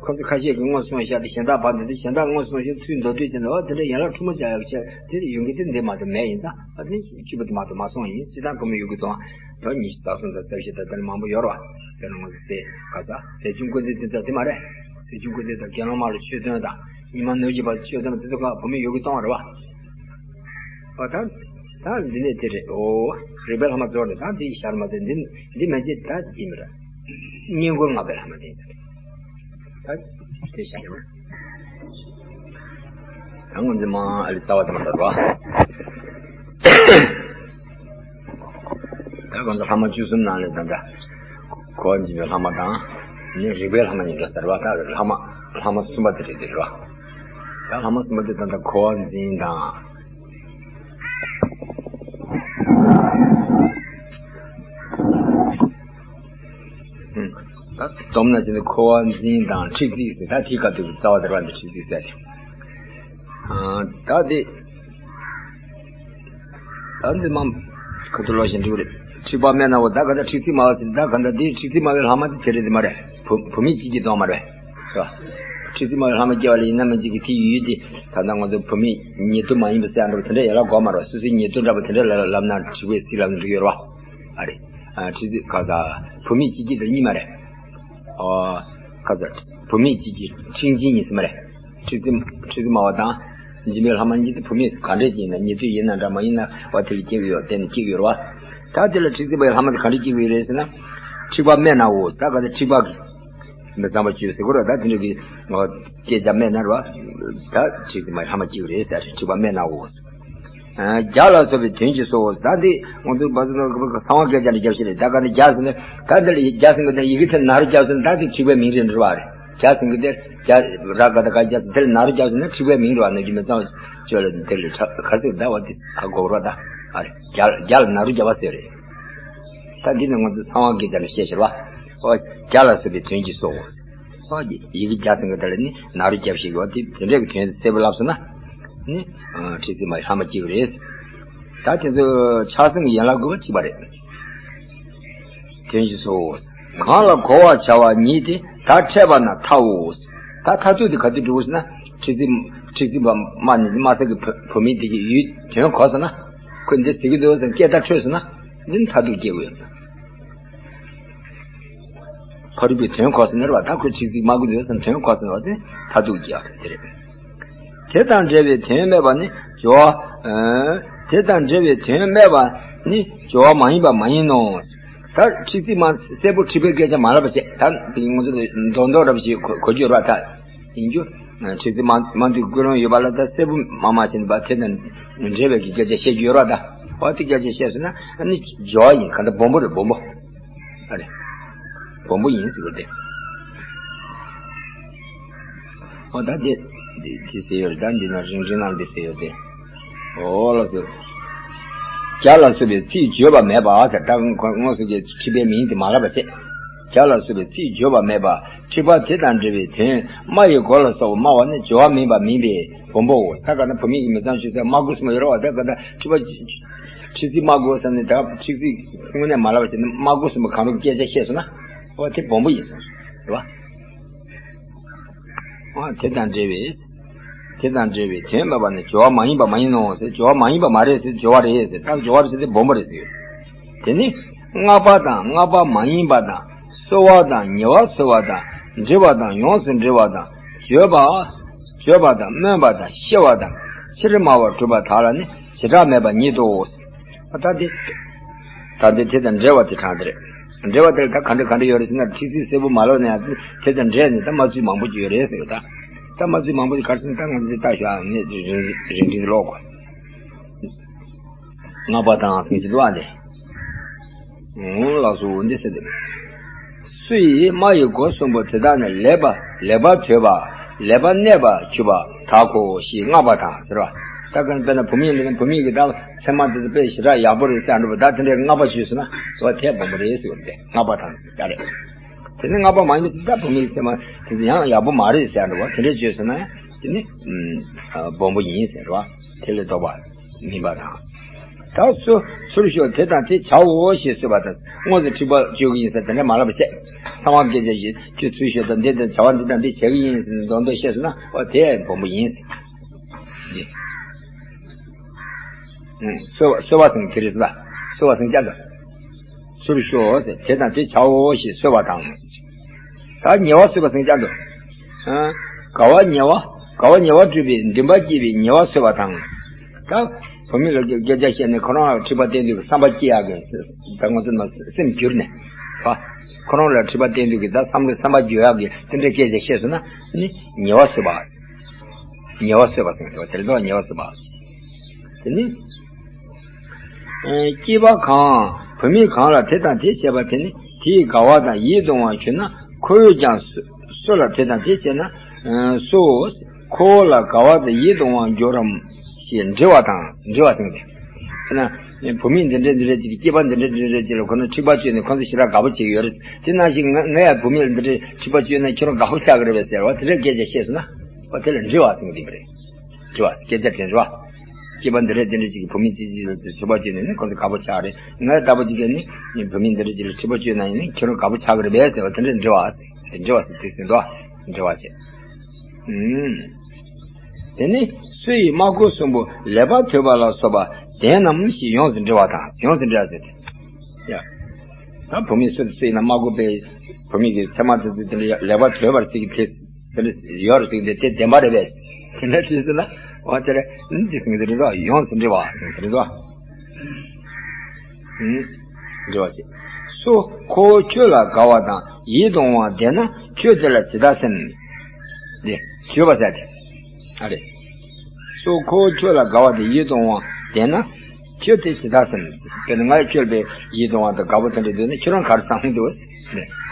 ཁོ་ཚོ་ཁ་ཤས་ཀྱིས་དངོས་སུ་གསུངས་བཞག་དེ་གཞན་དག་བར་འདི་ཚོ་གཞན་དག་དངོས་སུ་གསུངས་བཞག་ཚུལ་མདོར་བསྡུས་ཅན་དུ་འོ་དེ་འདྲ་ཡན་ལག་ཕྲ་མོ་སྦྱར་ཡག་ཆེད་དེ་ཡོང་གི་དེ་འདི་མ་གཏོགས་མེད་ཡིན་ད། ཨ་ནི་བཅུ་པོ་དེ་མ་གཏོགས་མ་སོང་ཡིན། སྤྱིར་བཏང་བུད་མེད་ཡུལ་གྱི་གཏོང་བ་དོན་ཉི་ཤུ་རྩ་གསུམ་དང་རྩ་བཞི་དང་དེ་ལ་མང་པོ་ཡོད་རེད་བ། དེ་ལ་ང་ཚོ་ཟས་ག་ས་ཟས་བཅུད་ཀུན་ལྡན་དེ་ཚོ་དེ་མ་རེད། ཟས་བཅུད་ཀུན་ལྡན་དང་དགེ་སློང་མ་ལ་ཆོས་སྟོན་དང་ཉི་མ་ནུབ་ཀྱི་བར་ཆོས་སྟོན་དེ་ཚོ་ག་བུད་མེད་ཡུལ་གྱི་གཏོང་བ་རེད་བ། ཨོ་ད་ད་འདི་ནས་དེ་རེད། ཨོ་རིགས་པའི་ལྷག་མ་རྫོགས་རེད། ད་འདི་ཤར་མ་དེ་འདི་འདི་མན་ཆད་ད་ཡིན་མི་རེད། བསྙེན་བཀུར་བསྔགས་པའི་ལྷག་མ་དེ་ཡིན་ས་རེད། དེ་བཞག་ཡོད། ཡང་ང་ཚོ་མ་ཨ་ལི་རྩ་བ་དང་མ་འདྲ་བ། ད་ང་ཚོ་ལྷག་མ་བཅུ་གསུམ་ནང་ལས་ད་ལྟ་འཁོར་བ་འཛིན་པའི་ལྷག་མ་དང་། ནི་རིག་པའི་ལྷག་མ་གཉིས་འདྲ་ཟེར་བ། ད་ལྷག་མ་ལྷག་མ་གསུམ་པ་དེ་རེད། དེ་རེད་བ། ད་ལྷག་མ་གསུམ་པ་དེ་ད་ལྟ་འཁོར་བ་འཛིན་དང་། ད་སྡོམ་ན་བྱས་ནས་འཁོར་བ་འཛིན་དང་འཁྲིག་ཚིག་ཟེར། ད་དེའི་སྐབས་དུ་རྩ་བ་དེ་ར་འདི་འཁྲིག་ཚིག་ཟེར་ཏེ། ད་དེ། ད་འདི་མ། ཁ་ཐུ་ལོ་ཞིག་འགྲིག་རེད། འཁྲིག་པ་སྨྲས་ནའོ། ད་ག་ད་འཁྲིག་ཚིག་སྨྲ་བ་ཟེར། ད་ག་ད་དེ་འཁྲིག་ཚིག་སྨྲ་བའི་ལྷག་མ་དེ་དེ་རེད། དེ་མ་རེད། བུ་བུད་མེད་གཅིག་གིས་སྟོན་མ་རེད། ད་འཁྲིག་ཚིག་སྨྲ་བའི་ལྷག་མ་སྐྱེ་བ་ལ་ཡིན་ན་མིན་གཅིག་གི་དེ་ཡུལ་དེ། ད་ལྟ་ང་ཚོ་བུད་མེད་ཉེ་དུ་མ་ཡིན་པ་ཟེར་འདྲ་བ་དེ་འདྲ་ཡ་ལ་གོ་མ་རེད། སོ་སོའི་ཉེ་དུ་འདྲ་བ་དེ་འདྲ་ལ་ལབ་ན་འཁྲིག་པའི་ཚིག་ལབ་ན་འགྲིག་ཡོད་རེད་བ། ཨ་རེད། ཨ། འཁྲིག་ཚིག་ག་ས། བུད་མེད་གཅིག་གི་དེ་གཉིས་མ་རེད། ཨོ། ག་ས། བུད་མེད་གཅིག་གི་འཁྲིག་འཛིན་ཡིན་ས་མ་རེད། འཁྲིག་ཚིག་འཁྲིག་ཚིག་སྨྲ་བ་དང་། འཛིན་པའི་ལྷག་མ་གཉིས་དེ་བུད་མེད་ག་འདྲས་ཅིག་ཡིན་ན། ཉེ་དུ་ཡིན་ན་འདྲ་མ་ཡིན་ན་བ་དེ་ལ་སྐྱེ་གི་ཡོད། དེ་ནི་སྐྱེ་གི་ཡོད་རེད་བ། ད་དེ་ལ་འཁྲིག་ཚིག་སྨྲ་བའི་ལྷག་མ་དེ་ག་འདྲས་སྐྱེ་གི་ཡོད་རེད་ཟེར་ན། འཁྲིག་པ་སྨྲས་ནའོ། ད་ག་ཚོད་འཁྲིག་པ་གི་མི་གཙང་བ་བཅུ་ཟེར་གོ་ར། ད་དེ་འདྲ་གི་སྐད་ཆ་སྨྲས་ན་ར། ད་འཁྲིག་ཚིག་སྨྲ་བའི་ལྷག་མ་སྐྱེ་གི་རེད་ཟེར། འཁྲིག་པ་སྨྲས་ནའོ། རྒྱ་ལ་སོགས་པའི་དོན་གྱིས་སོ། ད་འདི་ང་ཚོ་བ་ཚོ་གསང་བ་སྐད་ཆ་འདི་རྒྱབ་ཤེས་རེད། ད་ག་འདི་རྒྱ་ཟེར་ན། ད་འདི་ལ་རྒྱ་ཟེར་གི་ད་ཡི་གེ་དེ་ན་རོ་རྒྱ་ཟེར་ན། ད་འདི་འཁྲིག་པའི་མིང་རེད་འགྲོ་བ་རེད། རྒྱ་ཟེར་གི་དེ་རྒྱ་ར་ག་ད་ག་རྒྱ་ཟེར། དེ་ལ་ན་རོ་རྒྱ་ཟེར་ན་འཁྲིག་པའི་མིང་རེད་བ། ནང་གི་མི་གཙང་བ་བཅོས་ལ་དེ་ལ་ཁ་ཟེར་ད་བ་དེ་ཧ་གོ་ར། ད་ཨ་རེད། རྒྱ་རྒྱ་ལ་ན་རོ་རྒྱ་བ་ཟེར་རེད། ད་འདི་ནི་ང་ཚོ་གསང་བ་སྐད་ཆ་ལ་བཤད་ཤེས་རེད་བ། ཨོ། རྒྱ་ལ་སོགས་པའི་དོན་གྱིས་སོ། ཨོ། ཡི་གེ་རྒྱ་ཟེར་གི་དེ་ལ་ནི་ན་རོ་རྒྱབ་ཤེས་ཀྱི་བ་དེ་དེ་འདྲའི་གི་དོན་གསལ་པོ་ལབ་སོང་ན། ནི། ཨ། འཁྲིག་ཚིག་སྨྲ་བའི་ལྷག་མ་སྐྱེ་གི་རེད། ད་དེ་ཚོ་ཕྱག་སེང་གི་ཡན་ལག་དགུ་པ་གཅིག་པ་རེད། དོན་གྱིས་སོ། གང་ལ་གོ་བར་བྱ་བ་ཉིད་དེ་ད་འཕྲད་པ་ན་ཐའོ། ད་མཐར་ཐུག་དེ་ག་དུས་འགྲུབ་ཟེར་ན། འཁྲིག་ཚིག་འཁྲིག་ཚིག་པ་སྨྲ་ནི་དམའ་ས་གི་བུ་བུད་མེད་དེ་གི་ཡུལ་དོན་གོ་སོང་ན། ཁོས་འདི་ཟེར་གི་འདུག་ཟེར་སྐད་བརྡ་འཕྲོད་སོང་ན། འདི་ནི་མཐར་ཐུག་སྐྱེ་གི་ཡོད། ཕ་རོལ་པོའི་དོན་གོ་སོང་ན་རེད་བ། ད་ཁོས་འཁྲིག་ཚིག་སྨྲ་གི་འདུག་ཟེར་དོན་གོ་སོང་ན་བ་དེ་མཐར་ཐུག་སྐྱེ་བ་རེད། དེ་རེད། དེ་དང་འབྲེལ་བའི་དོན་སྨྲས་པ་ནི་སྦྱོར་བ། ཨ། དེ་དང་འབྲེལ་བའི་དོན་སྨྲས་པ་ནི་སྦྱོར་བ་མ་ཡིན་པ་མ་ཡིན་ནོ། ད་འཁྲིག་ཚིག་མ་གསལ་པོ་འཁྲིག་པའི་སྐད་ཆ་མ་ལབ་པ་བྱས། ད་ང་ཚོ་མདོག་མདོག་འདྲ་པོ་ཞིག་གོ་གོ་རྒྱུ་རེད་བ། ད་ཡིན་རྒྱུ། འཁྲིག་ཚིག་མ་མ་འདུས་ཀུན་སློང་ཡོད་པ་ལ་ད་གསལ་པོ་མ་མ་བྱས་ནས་བ་དེ་དང་འབྲེལ་བའི་གི་སྐད་ཆ་བཤད་རྒྱུ་ཡོད་རེད་བ། ད་བ་དེ་སྐད་ཆ་བཤད་སོང་ན་ཨ་ནི་སྦྱོར་བ་ཡིན། ག་འདྲ་སྦོམ་པོ་རེད། སྦོམ་པོ། ཨ་རེ། སྦོམ་པོ་ཡིན་ཟེར་བ་དེ། ཨོ་ད་དེ། དེ་དེ་ཟེར་ཡོད་རེད། ད་འདི་ན་རིང་འབྲིང་ནང་དེ་ཟེར་ཡོད་དེ། ཨོ་ལགས་སོ། རྒྱ་ལ་སོགས་པའི་ཚིག་བརྗོད་པ་མེད་པ་ཟེར། ད་དངོས་སུ་གི་འཁྲིག་པའི་མིང་དེ་མ་ལབ་པ་བྱས། རྒྱ་ལ་སོགས་པའི་ཚིག་བརྗོད་པ་མེད་པ། འཁྲིག་པ་དེ་དང་འབྲེལ་བའི་དོན་སྨྲ་བའི་གོ་ལ་སོགས་པ་སྨྲ་བ་ནི་སྦྱོར་བ་མིན་པ་མིན་པས་སྦོམ་པོའོ། ད་ག་ན་བུད་མེད་ཀྱི་མི་གཙང་ཆུ་ཚད་སྨྲ་དགོས་སུ་མ་ཡོད་རེད་བ། ད་ག་ན་འཁྲིག་པ། འཁྲིག་ཚིག་སྨྲ་དགོས་ཟེར་ནས་ད་འཁྲིག་ཚིག་དངོས་གནས་མ་ལབ་པ་བྱས་ན་སྨྲ་དགོས་སུ་མ་གང་རུང་སྐད་ཆ་བཤད་སོང་ན། ཨོ་དེ་སྦོམ་པོ་ཡིན་ཟེར། རེད་བ། ཨོ་དེ་དང་འབྲེལ་བའི། དེ་དང་འབྲེལ་བའི་དོན་སྨྲས་པ་ནི་སྦྱོར་བ་མ་ཡིན་པ་མ་ཡིན་ནོ་ཟེར། སྦྱོར་བ་མ་ཡིན་པ་མ་རེད་ཟེར། སྦྱོར་བ་རེད་ཟེར། ད་སྦྱོར་བ་རེད་ཟེར་དེ་སྦོམ་པོ་རེད་ཟེར། དེ་ནི་བསྔགས་པ་དང་བསྔགས་པ་མ་ཡིན་པ་དང་། གསོལ་བ་དང་ཉེ་བར་གསོལ་བ་དང་། འདྲི་བ་དང་ཡོངས་སུ་འདྲི་བ་དང་། བརྗོད་པ། བརྗོད་པ་དང་སྨོན་པ་དང་ཤེས་པ་དང་ཕྱིར་སྨྲ་བར་གྲུབ་པ་དག་ལ་ནི་བྱེ་བྲག་མེད་པ་ཉིད་དོ། ད་འདི། ད་འདི་དེ་དང་འབྲེལ་བ་དེ་དྲངས་ཏེ་རེད། འབྲེལ་བ་དེར་ད་ག་འདྲ་ག་འདྲ་ཡོད་རེད་ཟེར་ན། འཁྲིག་ཚིག་གསལ་པོ་མ་ལབ་ན་ཡང་དེ་དང་འབྲེལ་ནས་ད་སྨྲ་ཚུལ་མང་པོ་ཅིག་ཡོད་རེད་ཟེར་བ་ད། ད་སྨྲ་ཚུལ་མང་པོ་ཅིག་ག་རེ་ཟེར་ན། ད་ང་ཚོ་འདི་ལྟ་ཞོག་ངས་རིང་རིང་རིང་འདི་ཀློག་གོ། བསྔགས་པ་དང་ཟེར་གྱི་འདུག་ཨ་ནི། ཨོ་ལགས་སོ། འདི་ཟེར་ཏེ། སུ་ཡིས་སྨྲ་བའི་གོ་གསུམ་པོ་དེ་དག་ནི་ལེགས་པ་ལེགས་པར་ཐོས་པ་ལེགས་པར་གནས་པར་གྱུར་པ་དག་གོ་ཞེས་བསྔགས་པ་དང་ཟེར་བ། ད་ག་དཔེར་ན་བུད་མེད་ཡིན་ན་བུད་མེད་ཀྱི་ད་མཚན་མ་དེ་ཚོ་དཔེ་ཞེ་དྲག་ཡག་པོ་རེད་ཟེར་འགྲོ་བ། ད་དེ་འདྲའི་བསྔགས་པ་བྱས་སོང་ན་འོ་དེ་སྦོམ་པོ་རེད་ཟེར་བ་རེད། བསྔགས་པ་དང་ཟེར་རེད། དེ་ནི་བསྔགས་པ་མ་ཡིན་པ་ད་བུད་མེད་ཀྱི་མཚན་མ་དེ་ཚོ་ཡང་ཡག་པོ་མ་རེད་ཟེར་འགྲོ་བ། དེ་འདྲའི་བྱས་སོང་ན་དེ་ནི་སྦོམ་པོ་ཡིན་ཟེར་བ། དེ་ལས་ལྡོག་པ་མིན་པ་དང་། ད་ཚུར་ཚུར་ཤོག་དེ་དང་དེ་བྱའོ་ཞེས་གསོལ་བ་དང་། དངོས་སུ་འཁྲིག་པ་གཅོད་ཀྱི་ཡིན་ཟེར་དེ་འདྲ་མ་ལབ་པ་བྱས། གསང་བ་སྐད་ཆ་ཞིག་ཁྱོད་ཚུར་ཤོག་དང་འདི་དང་བྱ་བ་འདི་དང་འདི་བྱེད་ཀྱི་ཡིན་ཟེར་མདོག་མདོག་བཤད་སོང་ན་འོ་དེ་སྦོམ་པོ་ཡིན་ཟེར། གསོལ་བ་གསོལ་བ་ཟེར་དེ་རེད་ཟེར་ལ། གསོལ་བ་ཟེར་ཅག་འདུག་ཚུར་ཤོག་ཟེར་དེ་དང་དེ་བྱའོ་ཞེས་གསོལ་བ་དང་། ད་ཉེ་བར་གསོལ་བ་ཟེར་ཅག་འདུག་དགའ་བ་ཉེ་བ། དགའ་བ་ཉེ་བར་སྤྲོད་པའི་འདུན་པ་སྐྱེས་པའི་ཉེ་བར་གསོལ་བ་དང་། ད་བུད་མེད་ལ་སྐད་ཆ་བཤད་ནས་ཁོ་རང་ལ་འཁྲིག་པ་བསྟན་དུས་བསམ་པ་སྐྱེ་ཡག་གི་ད་ང་ཚོ་ནང་སེམས་འགྱུར་ནས་བ། ཁོ་རང་ལ་འཁྲིད་པ་བསྟན་དུས་ཀྱི་ད་བསམ་བློ་བསམ་པ་བརྗོད་ཡག་གི་དེ་འདྲའི་སྐད་ཆ་བཤད་སོང་ན་ནི་ཉེས་པ་གསོད་པ། ཉེས་པ་གསོད་པ་ཟེར་གི་འདུག་དེ་ལ་ཉེས་པ་གསོད་པ། དེ་ནི། སྐྱེས་པ་གང་། བུད་མེད་གང་ལ་དེ་དང་དེ་བྱས་པ་དེ་ནི་དེས་དགའ་བ་དང་ཡིད་གདུང་བར་གྱུར་ན་ཁོ་བོས་ཀྱང་སུ་ལ་དེ་དང་དེ་བྱས་ན་སོ། ཁོ་བོ་ལ་དགའ་བ་དང་ཡིད་གདུང་བར་འགྱུར་རམ་ཞེས་འདྲི་བ་དང་འདྲི་བ་ཟེར་གི་འདུག་དེ་ན། བུད་མེད་འདི་འདྲ་འདི་འདྲ་ཅིག་སྐྱེས་པ་འདི་འདྲ་འདི་འདྲ་ཅིག་ལ་ཁོ་ན་འཁྲིག་པ་བཅོས་ནས་ཁོ་ཚོ་ཞེ་དྲག་དགའ་པོ་བྱེད་ཀྱི་ཡོད་རེད། དེ་ནང་བཞིན་ང་ང་ཡང་བུད་མེད་ལ་འདི་འདྲ་འཁྲིག་པ་བཅོས་ན་ཁྱོད་རང་དགའ་པོ་ཆགས་ཀྱི་རེད་པས་ཟེར་བ་དེ་འདྲའི་སྐད་ཆ་བཤད་སོང་ན་བ་དེ་ལ་འདྲི་བ་ཟེར་གྱི་འདུག་པ་རེད། འདྲི་བ་སྐད་ཆ་དྲིས་འདྲི་བ། སྐྱེས་པ་འདི་འདྲ་འདི་འདྲ་ཅིག་གི་བུད་མེད་ཅིག་ཅིག་ལ་འཁྲིག་པ་བཅོས་ནས་ནི་ཁོ་ཚོ་དགའ་པོ་ཆགས་རེད། ང་ལྟ་བུ་ཅིག་གིས་ནི་བུད་མེད་འདི་འདྲ་ཅིག་ལ་འཁྲིག་པ་བཅོས་ན་ཡིན་ནི་ཁྱོད་རང་དགའ་པོ་ཆགས་ཀྱི་རེད་པས་ཟེར་བ་དེ་འདྲ་འདྲི་བ་ཟེར་དེ་འདྲི་བ་ཟེར་དེ་ཟེར་འདྲི་བ་འདྲི་བ་བྱེད། དེ་ནི་སུ་ཡིས་སྨྲ་སྒོ་གསུམ་པོ་ལེགས་པར་དོད་པ་ལ་སོགས་པ་བདེན་ནམ་ཞེས་ཡོངས་སུ་འདྲི་བ་དང་ཡོངས་སུ་འདྲི་བ་ཟེར་ཏེ། ཡ། ད་བུད་མེད་སུ་སུ་ཡིན་ན་སྨྲ་སྒོ་པས་བུད་མེད་ཀྱི་མཚན་མ་དེ་ཚོ་དེ་འདྲ་ལེགས་པར་དོད་པར་ཚིག་དེ་དེ་འདྲ་ཡོད་རེད་ཟེར་གི་འདུག་དེ་བདེན་པ་རེད་པས། དེ་འདྲ་དྲིས་སོང་ན་འོ་དེ་རེད་འདི་ཟེར་གི་འདུག་ཡོངས་སུ་འདྲི་བ་ཟེར་གི་འདུག་འདྲི་བ་བྱེད། སོ་ཁོ་བོ་ཁྱོད་ལ་དགའ་བ་དང་ཡིད་དུ་འོང་བ་བདེན་ན་ཁྱོད་དེ་ལ་ཇི་ལྟར་སེམས། འདི་བརྗོད་པ་ཟེར་ཏེ། ཨ་རེ། སོ་ཁོ་བོ་ཁྱོད་ལ་དགའ་བ་དང་ཡིད་དུ་འོང་བ་བདེན་ན་ཁྱོད་དེ་ཇི་ལྟར་སེམས། དཔེར་ན་ང་ཁྱོད་ལ་ཡིད་དུ་འོང་བ་དང་དགའ་པོ་དེ་འདྲ་འདུག་ན་ཁྱོད་རང་ག་རེ་བསམ་འདུག་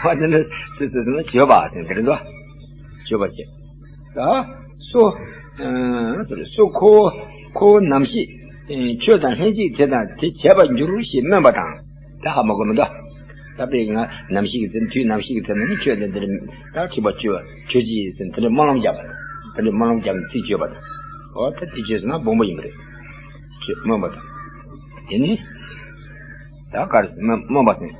ཨ་དེ་འདྲ་དེ་ཟེར་ན་བརྗོད་པ་ཟེར་དེ་རེད་དོ། བརྗོད་པ་བྱེད། ད་སོ། ཨ་སོ་ཁོ་ཁོ་ནམ་ཤེས། ཨེ་ཆོས་དང་ལྷན་ཅིག་དེ་དང་དེ་བྱས་པར་འགྱུར་ཞེས་སྨོན་པ་དང་། ད་ཧ་མ་གོ་མི་འདུག་ད་དཔེ་ང་ནམ་ཤེས་ཀྱི་ཚེ་དུས་ནམ་ཤེས་ཀྱི་ཚེ་ན་ནི་ཆོས་དེ་འདིར་ད་འཁྲིག་པ་བཅོས་པ་ཆོས་ཅི་ཡིན་ཟེར་དེ་འདྲའི་སྨོན་ལམ་བརྒྱབ་པ་དང་དེ་འདྲའི་སྨོན་ལམ་བརྒྱབ་ནས་ཚིག་བརྗོད་པ་དང་། འོ་ད་དེ་བརྗོད་ཟེར་ན་སྦོམ་པོ་ཡིན་པ་རེད། ཆོས་སྨོན་པ་དང་། དེ་ནི། ད་ག་རེ་ཟེར་སྨོན་སྨོན་པ་ཟེར།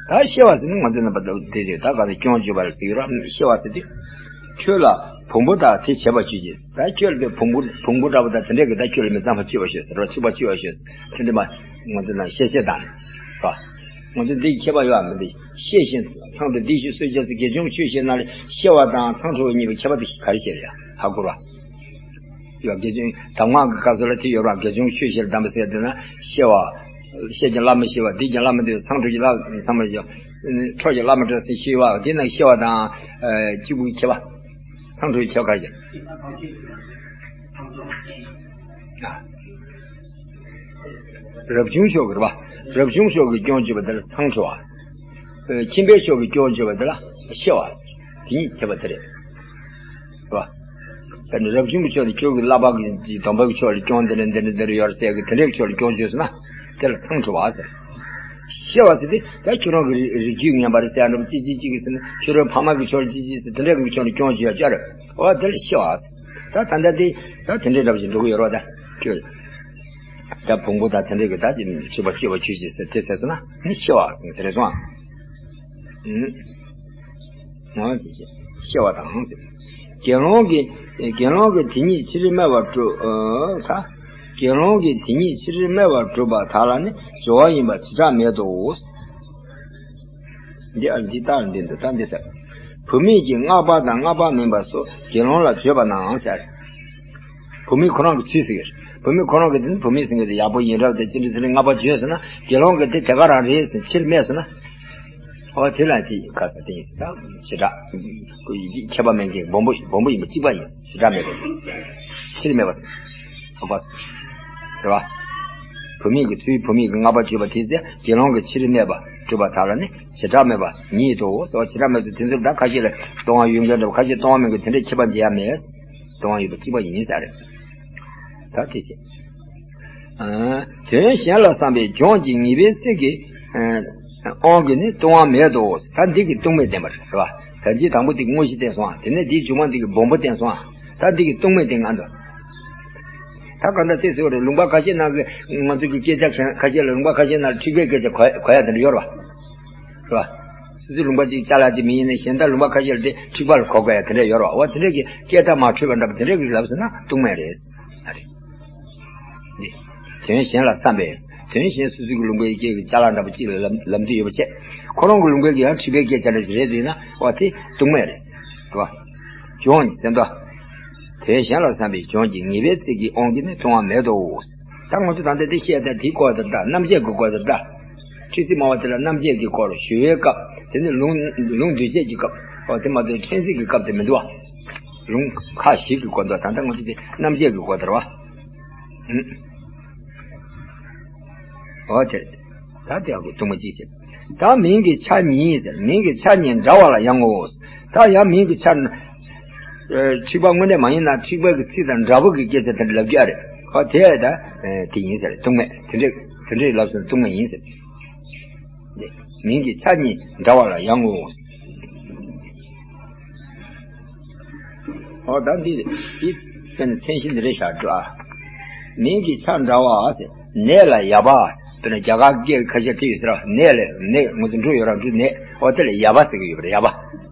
ད་སྐྱེ་བ་ཟེར་ནི་ང་ཚོ་རྣམ་པ་ལྟ་བུ་དེ་ཟེར་ད་ག་ཚོད་སྐྱོན་བརྗོད་པ་ལ་ཟེར་གྱི་ར་སྐྱེ་བ་ཟེར་དུས། ཁྱོད་ལ་བོང་བུ་དག་དེ་བྱེད་པར་གྱུར་ཅིག་ད་ཁྱོད་ལ་བོང་བུ་བོང་བུ་འདྲ་པོ་དང་དེ་འདྲས་ཀྱི་ད་ཁྱོད་ལ་མི་གཙང་བ་སྤྱོད་པ་ཤོད་ཟེར་བ་འཁྲིག་པ་སྤྱོད་པ་ཤོད་ཟེར་དེ་འདྲས་མ་ང་ཚོ་ནང་བཤད་བཤད་དང་། ར། ང་ཚོ་འདི་ཁྱད་པར་ཡོད་མི་འདི་ཤེས་བཞིན་ཚང་དུ་འདི་ཤེས་སུ་བྱས་སུ་དགེ་སྦྱོང་ཆོས་བཤད་ན་ལས་སྐྱེ་བ་དང་ཚངས་འཁྲུ་བ་གཉིས་པོ་ཁྱད་པར་དེ་ག་རེ་བཤད་ལ་ཡ་ཧ་གོ་ར། ཡོད་དགེ་སྦྱོང་གདམས་ངག་གི་སྐབས་སུ་ལ་དེ་ཡོད་ར་དགེ་སྦྱོང་ཆོས་བཤད་གདམས་པ་ཟེར་དེ་ན་སྐྱེ་བ། ཤེས་ཀྱང་བླ་མ་ཤེས་པ་འདི་ཀྱང་བླ་མ་འདི་ཚངས་འཁྲུ་ཀྱི་བླ་ཚངས་མ་ཤེས་འཕྲོག་ཀྱི་བླ་མ་འདྲ་སེ་ཤེས་པ་འདི་ན་ཤེས་པ་དང་གཅིག་པུའི་ཁྱད་པར། ཚངས་འཁྲུའི་ཁྱད་པར་ཞིག་རབ་བྱུང་ཕྱོགས་ཀྱི་རེད་པ། རབ་བྱུང་ཕྱོགས་ཀྱི་སྐྱོན་བརྗོད་པ་འདི་ལ་ཚངས་འཁྲུ་བ། ཁྱིམ་པའི་ཕྱོགས་ཀྱི་སྐྱོན་བརྗོད་པ་འདི་ལ་ཤེས་པ། དེ་གཉིས་ཁྱད་པར་དེ་རེད། རེད་པ། ད་ནི་རབ་བྱུང་གི་ཕྱོགས་ནས་ཁྱོད་ཀྱི་བསླབ་པ་གི་སྡོམ་པ་གི་ཕྱོགས་ལ་སྐྱོན་འདི་འདྲ་འདི་འདྲ་འདི་འདྲ་ཡོད་རེད་ཟེར་གི་དེ་འདྲའི་ཕྱོགས་ལ་སྐྱོན་བརྗོད་སོང་ན་དེ་ལ་ཚངས་འཁྲུ་བ་ཟེར། ཤེས་པ་ཟེར་དེ་ད་ཁྱོད་རང་གི་རིགས་རྒྱུད་ངན་པ་རེད་ཟེར་ཡ་འདྲ་པོ་ཅི་ཅི་ཅི་གི་ཟེར་ན་ཁྱོད་རང་ཕ་མ་གི་ཕྱོགས་ལ་ཅི་ཅི་ཟེར་དེ་འདྲའི་གི་ཕྱོགས་ལ་སྐྱོན་བརྗོད་ཡ་ཅི་རེད། འོ་དེ་ལ་ཤེས་པ་ཟེར། ད་ད་ལྟ་དེ་ད་དེ་འདྲའི་འདྲ་པོ་ཞིག་འགྲོ་གི་ཡོད་རེད་པ་ད་ཁྱོད། ད་བོང་བུ་དང་དེ་འདྲས་ཀྱི་ད་ཅི་འཁྲིག་པ་སྤྱོད་པ་ཆོས་ཅིག་ཟེར་དེ་ཟེར་སོང་ན་ནི་ཤེས་པ་ཟེར་དེ་རེད་སོང་ཨ། ཨུམ། ངོ་ཤེས་པ་དང་ཟེར། དགེ་སློང་གི་དགེ་སློང་གི་དེ་ཉིད་ཕྱིར་སྨྲས་པ་གྲུབ་ཨ། ད་དགེ་སློང་གི་དེ་ཉིད་ཕྱིར་སྨྲས་པ་གྲུབ་པ་དག་ལ་ནི་སྦྱོར་བ་ཡིན་པ་བྱེ་བྲག་མེད་དོ། འདི་ཨ་འདི་ལྟར་འདི་འདི་ལྟར་འདི་ཟེར། བུད་མེད་ཀྱིས་སྔགས་པ་དང་སྔགས་པ་མིན་པ་སོགས་དགེ་སློང་ལ་བརྗོད་པ་ནའང་ཟེར། བུད་མེད་ཁོ་རང་གི་ཚུལ་ཟེར། བུད་མེད་ཁོ་རང་གི་དེ་ནི་བུད་མེད་ཟེར་མཁན་དེ་ཡག་པོ་ཡིན་རབས་དེ་ཅི་འདྲ་དེ་ནི་སྔགས་པ་བརྗོད་ཟེར་ན་དགེ་སློང་གི་དེ་དེ་ག་རང་རེད་ཟེར་ཕྱིར་སྨྲས་ཟེར་ན། ཨོ་དེ་ལ་དེ་ག་ས་དེ་ཡིན་ཟེར་ད་བྱེ་བྲག་ཁྱད་པར་མེད་མཁན་སྦོམ་པོ་སྦོམ་པོ་ཡིན་པ་གཅིག་པ་ཡིན་ཟེར་བྱེ་བྲག་མེད་པ་ཕྱིར་སྨྲས་པ། ཧ་གོ། རེད་བ། བུད་མེད་ཀྱི་ཚུལ་བུད་མེད་ཀྱི་སྔགས་པ་བརྗོད་པ་དེ་ཚེ་དགེ་སློང་གི་ཕྱིར་སྨྲས་པ་གྲུབ་པ་དག་ལ་ནི་བྱེ་བྲག་མེད་པ་ཉིད་དོ་ཟེར་བ་བྱེ་བྲག་མེད་ཚུལ་དེ་ཚོར་ད་ཁ་ཤས་ལ་སྟོང་པ་ཡོད་མཁན་འདྲ་བ་ཁ་ཤས་སྟོང་པ་མེད་མཁན་དེ་འདྲའི་ཁྱད་པར་འབྱེད་ཡ་མེད། སྟོང་པ་ཡོད་པ་གཅིག་པ་ཡིན་ས་རེད། ད་དེ་བཞིན། དོན་གཞན་ལ་བསམ་པའི་ལྗོངས་ཀྱི་ངེས་པའི་ཚིག་གི་དབང་གིས་ནི་ལྟུང་བ་མེད་དོ། ད་འདི་གི་ལྟུང་མེད་བསྟན་པ་རེད་བ། ད་ཅི་དང་པོ་དེ་དངོས་གཞི་བསྟན་སོང་ཨ། དེ་ནས་དེའི་མཇུག་མ་འདི་གི་སྦོམ་པོ་བསྟན་སོང་ཨ། ད་འདི་གི་ལྟུང་མེད་བསྟན་ང་འདུག་ད་ག་འདྲ་ཚེ་ཟེར་བ་རེད། ལུང་པ་ཁ་ཤས་ནང་གི་ང་ཚོ་གི་སྐད་ཆ་ཁ་ཤས་ལ་ལུང་པ་ཁ་ཤས་ནང་ལ་འཁྲིག་པའི་སྐད་ཆ་གོ་གོ་ཡ་དེ་འདྲ་ཡོད་རེད་བ། རེད་བ། སོ་སོའི་ལུང་པ་གཅིག་ཅ་ལག་གཅིག་མི་ཡིན་ན་གཞན་དག་ལུང་པ་ཁ་ཤས་ལ་དེ་འཁྲིག་པ་ལ་གོ་དགོས་ཡ་དེ་འདྲ་ཡོད་རེད་བ། འོ་དེ་འདྲ་གི་སྐད་བརྡ་མ་འཕྲོད་པ་འདྲ་པོ་དེ་འདྲ་གི་ལབ་ཟེར་ན་ལྟུང་མེད་རེད། ཨ་རེད། འདི། དོན་གཞན་ལ་བསམ་པས། དོན་གཞན་སོ་སོའི་ལུང་པའི་སྐད་ཀྱི་ཅ་ལག་འདྲ་པོ་གཅིག་ལ་ལབ་ལབ་འདོད་ཡོད་པ་བྱས། ཁོ་རང་གི་ལུང་པའི་གི་ཡང་འཁྲིག་པའི་སྐད་ཆ་འདྲ་ཞིག་རེད་འདུག་ན་འོ་དེ་ལྟུང་མེད་རེད། རེད་བ། ལྗོངས་ཀྱི་སེམས་དོན། དོན་གཞན་ལ་བསམ་པས་ལྗོངས་ཀྱི་ངེས་པའི་ཚིག་གི་དབང་གིས་ནི་ལྟུང་བ་མེད་དོ། ད་ང་ཚོ་ད་ལྟ་འདི་བཤད་ད་དེའི་སྐོར་དེ་ད་རྣམ་བཤད་ཀྱི་སྐོར་དེ་ད། ཁྲིག་ཙི་མ་བ་དེ་ལ་རྣམ་བཅད་ཀྱི་སྐོར་ཞུ་བའི་སྐབས། དེ་ནི་ལུང་ལུང་འདུས་བྱས་ཀྱི་སྐབས། ཨོ་དེ་མ་གཏོགས་ཕྲན་ཚེགས་ཀྱི་སྐབས་དེ་མི་འདུག་བ། ལུང་ཁག་བཞི་གི་སྐོར་འདུག་ད་ལྟ་ང་ཚོ་དེ་རྣམ་བཅད་ཀྱི་སྐོར་དེ་རེད་བ། ཨོ་དེ་རེད། ད་དེ་ཡག་པོ་གཏུམ་མོ་གཅིག་བྱེད། ད་མིང་གི་ཆ་གཉིས་ཟེར། མིང་གི་ཆ་གཉིས་འདྲ་བ་ལ་ཡང་ངོ་། ད་ཡང་མིང་གི་ཆ། ཨ་ཁྲིག་པ་དངོས་གནས་མ་ཡིན་ན་ཁྲིག་པའི་གི་ཚིག་དང་འདྲ་པོ་གི་སྐད་ཆ་དེ་འདྲ་ལབ་རྒྱུ་ཨ་རེད། ཨོ་དེ་ད་དེ་ཡིན་ཟེར། གཏུམ་མོ་དེ་འདྲས་དེ་འདྲས་ལབ་སོང་། གཏུམ་མོ་ཡིན་ཟེར། མིང་གི་ཆ་གཉིས་འདྲ་བ་ལ་ཡང་ངོ་། ཨོ་ད་འདི་འདི་དཔེར་ན་མཚན་གཞི་འདི་རེད་བཞག་འགྲོ་ཨ། མིང་གི་ཆ་འདྲ་བ་ཟེར། ནས་ལ་ཡ་བ། དཔེར་ན་རྒྱ་གར་སྐད་ཁ་ཤས་དེ་ཡོད་ཟེར་བ། ནས་ལ་ནས་ང་ཚོ་འབྲུ་ཡོད་ར། འབྲུ་ནས། ཨོ་དེ་ལ་ཡ་བ་ཟེར་གི་ཡོད་པ་རེད། ཡ་བ།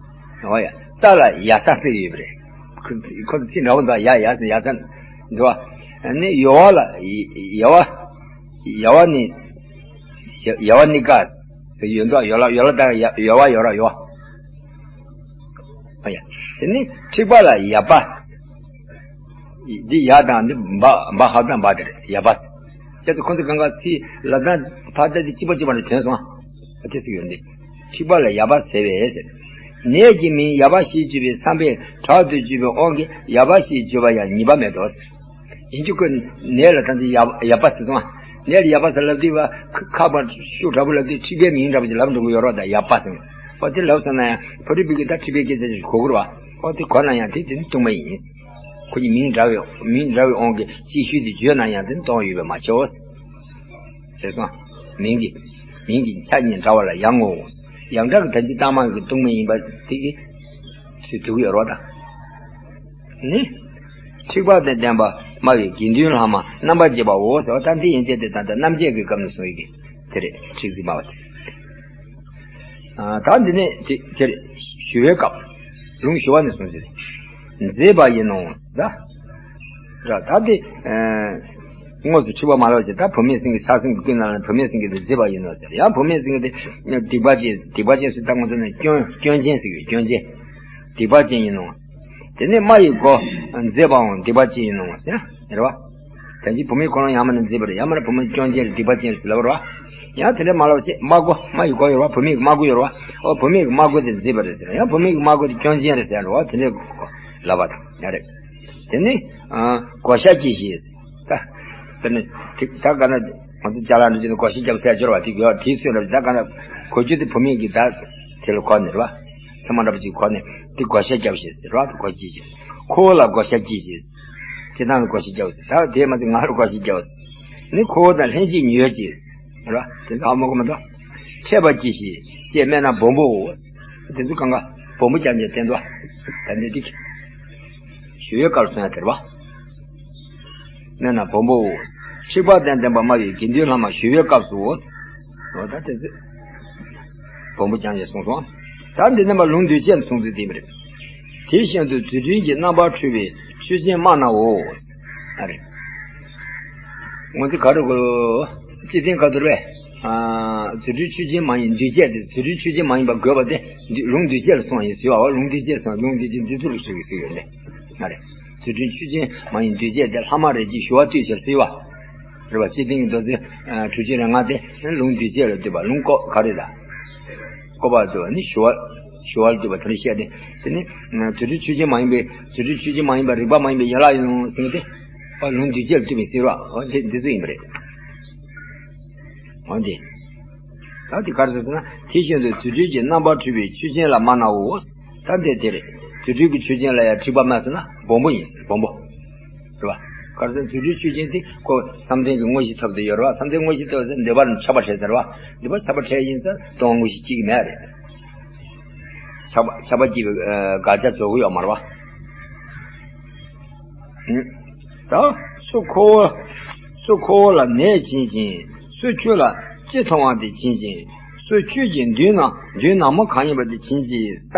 ཨོ་ཡ། རྟ་ལ་ཡ་ས་ཟེར་གི་ཡོད་པ་རེད། ཁོ་ཁོ་ཚོ་ཚིག་འདྲ་བོ་འདུག་ཡ་ཡ་ཟེར། ཡ་ས་འདུག་བ། ནི་ཡོ་བ་ལ་ཡ་བ། ཡ་བ་ནི། ཡ་ཡ་བ་ནི་ཀ་ཟེར་ཡོད་འདུག་ཡོ་ལ་ཡོ་ལ་དང་ཡ་ཡོ་བ་ཡོ་ར་ཡོ་བ། ཨ་ཡ། དེ་ནི་ཁྲིག་པ་ལ་ཡ་པ། འདི་ཡ་དང་འདི་འབའ་འབའ་ཧ་ཙང་འབའ་དེ་རེད། ཡ་པ། བྱས་ཙང་ཁོ་ཚོ་གང་ག་ཚིག་ལབ་སྟངས་ཕར་ལྟ་དེ་གཅིག་པ་གཅིག་པ་རེ་ཐོན་སོང་ཨ། དེ་ཟེར་ཡོད་འདི། ཁྲིག་པ་ལ་ཡ་པ་ཟེར་བས་ཟེར། ནས་ཀྱི་མིང་ཡ་པ་ཞེས་བརྗོད་པའི་བསམ་པས་དྲག་ཏུ་བརྗོད་པའི་དབང་གིས་ཡ་པ་ཞེས་བརྗོད་པ་ཡང་ཉེས་པ་མེད་དོ་ཟེར། ཡིན་རྒྱུ་ཁོ་ནས་ལ་ཐམས་ཅད་ཡ་ཡ་པ་ཟེར་སོང་ཨ། ནས་ལ་ཡ་པ་ཟེར་ལབ་དུས་བ་ཁ་ཁ་པར་ཤུགས་དྲག་པོ་ལབ་དུས་ཁྲིག་པའི་མིང་འདྲ་པོ་ཞིག་ལབ་འགྲོ་གི་ཡོད་རེད། ད་ཡ་པ་ཟེར། ཨོ་དེ་ལབ་སོང་ན་ཡང་ཕ་རུ་པའི་གི་ད་ཁྲིག་པའི་སྐད་ཆ་ཞིག་གོ་གི་རེད་བ། ཨོ་དེ་གོ་ན་ཡང་དེ་དེ་ནི་གཏུམ་མོ་ཡིན། ཁོ་གཉིས་མིང་འདྲ་བའི་མིང་འདྲ་བའི་དབང་གིས་གཅིག་ཤོས་དེ་བརྗོད་ན་ཡང་དེ་ནི་གཏོང་ཡོད་པས་མ་ཆོག་ཟེར་སོང་། མིང་གི་མིང་གི་ཆ་གཉིས་འདྲ་བ་ལ་ཡང་ངོ་། ཡང་འདྲ་གི་ད་ཅི་ལྟ་མ་གི་གཏུམ་མོ་ཡིན་པ་དེ་གི་ཚུལ་དུ་ཡོད་རོགས་དང་། ནི། ཁྲིག་པ་དང་ལྡན་པ་སྨྲ་བའི་དགེ་འདུན་ལྷག་མ་རྣམ་པར་འབྱེད་པའོ་ཟེར་བ། ད་འདི་ཡན་ཆད་དེ་ད་ལྟ་རྣམ་འབྱེད་ཀྱི་སྐབས་ནས་གསུངས་ཡོད་ཀྱི་དེ་རེད། ཁྲིག་ཙི་སྨྲ་བ་དེ། ཨ་ད་འདི་ནས་དེ་དེ་རེད། ཞུ་བའི་སྐབས། ལུང་ཞུ་བ་ནས་གསུངས་ཏེ། མཛེས་པ་ཡིན་ནོ་ཟེར། ད་ར་ད་དེ་ཨ་དངོས་སུ་ཁྲིག་པ་མ་ལབ་ཅིག་ད་བུད་མེད་སེང་གེ་ཆགས་སེང་གེ་ཀུན་ལ་བུད་མེད་སེང་གེ་དེ་མཛེས་པ་ཡིན་ནོ་ཟེར། ཡང་བུད་མེད་སེང་གེ་དེ་སྡིག་པ་ཅན། སྡིག་པ་ཅན་ཟེར་ད་ང་ཚོ་ནས་སྐྱོན་སྐྱོན་ཅན་ཟེར་གི་ཡོད། སྐྱོན་ཅན། སྡིག་པ་ཅན་ཡིན་ནོ། དེ་ནས་སྨྲ་ཡི་མགོ་མཛེས་པའང་སྡིག་པ་ཅན་ཡིན་ནོ་ཟེར། རེད་བ། ད་ཅི་བུད་མེད་ཁོ་རང་ཡང་མིན་ན་མཛེས་པ་རེད། ཡང་མིན་ན་བུད་མེད་སྐྱོན་ཅན་རེད། སྡིག་པ་ཅན་རེད་ཟེར་ལབ་པ་རེད་བ། ཡང་དེ་འདྲ་མ་ལབ་ཅེས་སྨྲ་སྒོ། སྨྲ་ཡི་མགོ་ཡོད་རེད་བ། བུད་མེད་ཀྱི་སྨྲ་སྒོ་ཡོད་རེད་བ། ཨོ་བུད་མེད་ཀྱི་སྨྲ་སྒོ་དེ་མཛེས་པ་རེད་ཟེར། ཡང་བུད་མེད་ཀྱི་སྨྲ་སྒོ་དེ་སྐྱོན་ཅན་རེད་ཟེར་རེད་བ། དེ་འདྲ་ལབ་པ་དང་ཡང་རེད། དེ་ནི་ཨ་བགོ་བཤའ་གྱིས་ཞེས། ད། དེ་ནི་དེ་ད་ག་ན་ང་ཚོ་ཅ་ལག་འདྲ་ཅིག་ནི་བགོ་བཤའ་རྒྱབ་ཟེར་སྦྱོར་བ་དེ་དགོས་དེའི་ཚོད་རབ་ད་ག་ན་གོ་རྒྱུ་དེ་བུད་མེད་ཀྱི་ད་དེ་ལ་གོ་ནས་རེད་བ། ཚད་མ་འདྲ་པོ་ཅིག་གོ་ནས་དེ་བགོ་བཤའ་རྒྱབ་ཞེས་ཟེར་བ། དེ་གོ་ཅི་ཞེས། ཁོ་བོ་ལ་བགོ་བཤའ་གྱིས་ཞེས། ཅི་ཐང་ལ་བགོ་བཤའ་རྒྱབ་ཟེར། ད་དེ་མ་ཚད་ང་ལ་བགོ་བཤའ་རྒྱབ་ཟེར། ནི་ཁོ་བོ་དང་ལྷན་ཅིག་ཉོས་ཅེས་རེད་བ། དེ་ཚོ་ཧ་མ་གོ་མ་གཏོགས། འཕྲད་པ་གྱིས་ཞེས་ཅེས་སྨྲས་ན་སྦོམ་པོའོ། དེ་ཚོ་གང་ག་སྦོམ་པོ་རྐྱང་རྐྱང་བསྟན་འདུག་ད་འདི་དེ་ཞུ་བའི་སྐབས་སུ་ཡང་དེ་རེད་བ། སྨྲས་ན་སྦོམ་པོའོ། ཁྲིག་པ་དང་ལྡན་པ་སྨྲ་བའི་དགེ་འདུན་ལྷག་མ་ཞུ་བའི་སྐབས་སུའོ། འོ་ད་དེ་ཚོ་སྦོམ་པོ་རྐྱང་རྐྱང་གསུངས་སོང་། ད་འདི་ནས་མར་ལུང་འདུས་བྱས་གསུངས་ཚུལ་དེ་མི་རེད། དེ་བཞིན་དུ་རྫུ་འཕྲུལ་གྱི་རྣམ་པར་འཕྲུལ་པའི་ཆོས་ཅན་སྨྲ་ནའོ། ཨ་རེད། ངོ་དེ་ག་རེ་གོ། སྤྱི་མཐུན་ག་དུར་བས། རྫུ་འཕྲུལ་ཆོས་ཅན་མ་ཡིན་འདུས་བྱས་དེ། རྫུ་འཕྲུལ་ཆོས་ཅན་མ་ཡིན་པ་དགོས་པ་དེ་འདི་ལུང་འདུས་བྱས་ལ་སོང་ཡིན་ཟེར་བ། ལུང་འདུས་བྱས་སོང་། ལུང་འདུས་བྱས་འདི་ཚོ་ལ་ཞུ་གི་ཟེར་ཡོད་ནས། ཨ་རེད། རྫུ་འཕྲུལ་ཆོས་ཅན་མ་ཡིན་འདུས་བྱས་དེ་ལྷག་མ་རེད་ཅེས་ཞུ་བ་ལྟོས་ཤིག་ཟེར་བ། རེད་བ། སྤྱི་མཐུན་གྱི་མདོ་འཛིན་གྲུབ་ཆེན་རིམ་ལྔ་དེ་ལུང་འདུས་བྱས་ལ་ལྟོས་པ། ལུང་ཀོ་ག་རེ་ལ། ཀོ་བ་ལྟོས་པ་ནི་ཞུ་བ། ཞུ་བ་ལ་ལྟོས་པ་དེ་འདྲ་བཤད་དེ། དེ་ནི་རྫུ་འཕྲུལ་ཆོས་ཅན་མ་ཡིན་པའི་རྫུ་འཕྲུལ་ཆོས་ཅན་མ་ཡིན་པ་རིག་པ་མ་ཡིན་པའི་ཡན་ལག་ཡིན་ནོ་ཟེར་མཁན་དེ། ཨ་ལུང་འདུས་བྱས་ལ་ལྟོས་པའི་ཟེར་བ། འོ་དེ་འདི་ཚོ་ཡིན་པ་རེད། འོ་དེ། ད་དེ་ག་རེ་ཟེར་ན། དེ་བཞིན་དུ་རྫུ་འཕྲུལ་གྱི་རྣམ་པར་འཕྲུལ་པའི་ཆོས་ཅན་ལ་སྨྲ་ནའོ། ད་འདི་དེ་རེད། རྫུ་འཕྲུལ་གྱི་ཆོས་ཅན་ལ་ཡང་ཁྲིག་པ་སྨྲ་ཟེར་ན་སྦོམ་པོ་ཡིན་ཟེར། སྦོམ་པོ། རེད་བ། ག་རེ་ཟེར་ན་རྫུ་འཕྲུལ་ཆོས་ཅན་དེ་ཁོ་བསམ་གཏན་གྱི་དངོས་གཞི་ཐོབ་སྟེ་ཡོད་རེད་བ། བསམ་གཏན་དངོས་གཞི་ཐོབ་ཟེར་འདོད་པ་ཆགས་པ་བྲལ་ཟེར་བ། འདོད་པ་ཆགས་པ་བྲལ་ཡིན་ཙང་སྟོང་དངོས་གཞི་གཅིག་མེད་རེད། ཆགས་པ་ཆགས་པ་སྐྱེས་པའི་དགག་བྱ་རྫོགས་ཀྱི་ཡོད་མ་རེད་བ། ད་སུ་ཁོ་བོ། སུ་ཁོ་བོ་ལ་ནད་བྱིན་ཅིང་། སུ་ཁྱོད་ལ་ཅི་མཐོང་བ་དེ་བྱིན་ཅིང་། སུ་ཁྱོད་ཀྱི་མདུན་ན་མདུན་ན་མོ་གང་ཡིན་པ་དེ་བྱིན་ཅིང་། ད།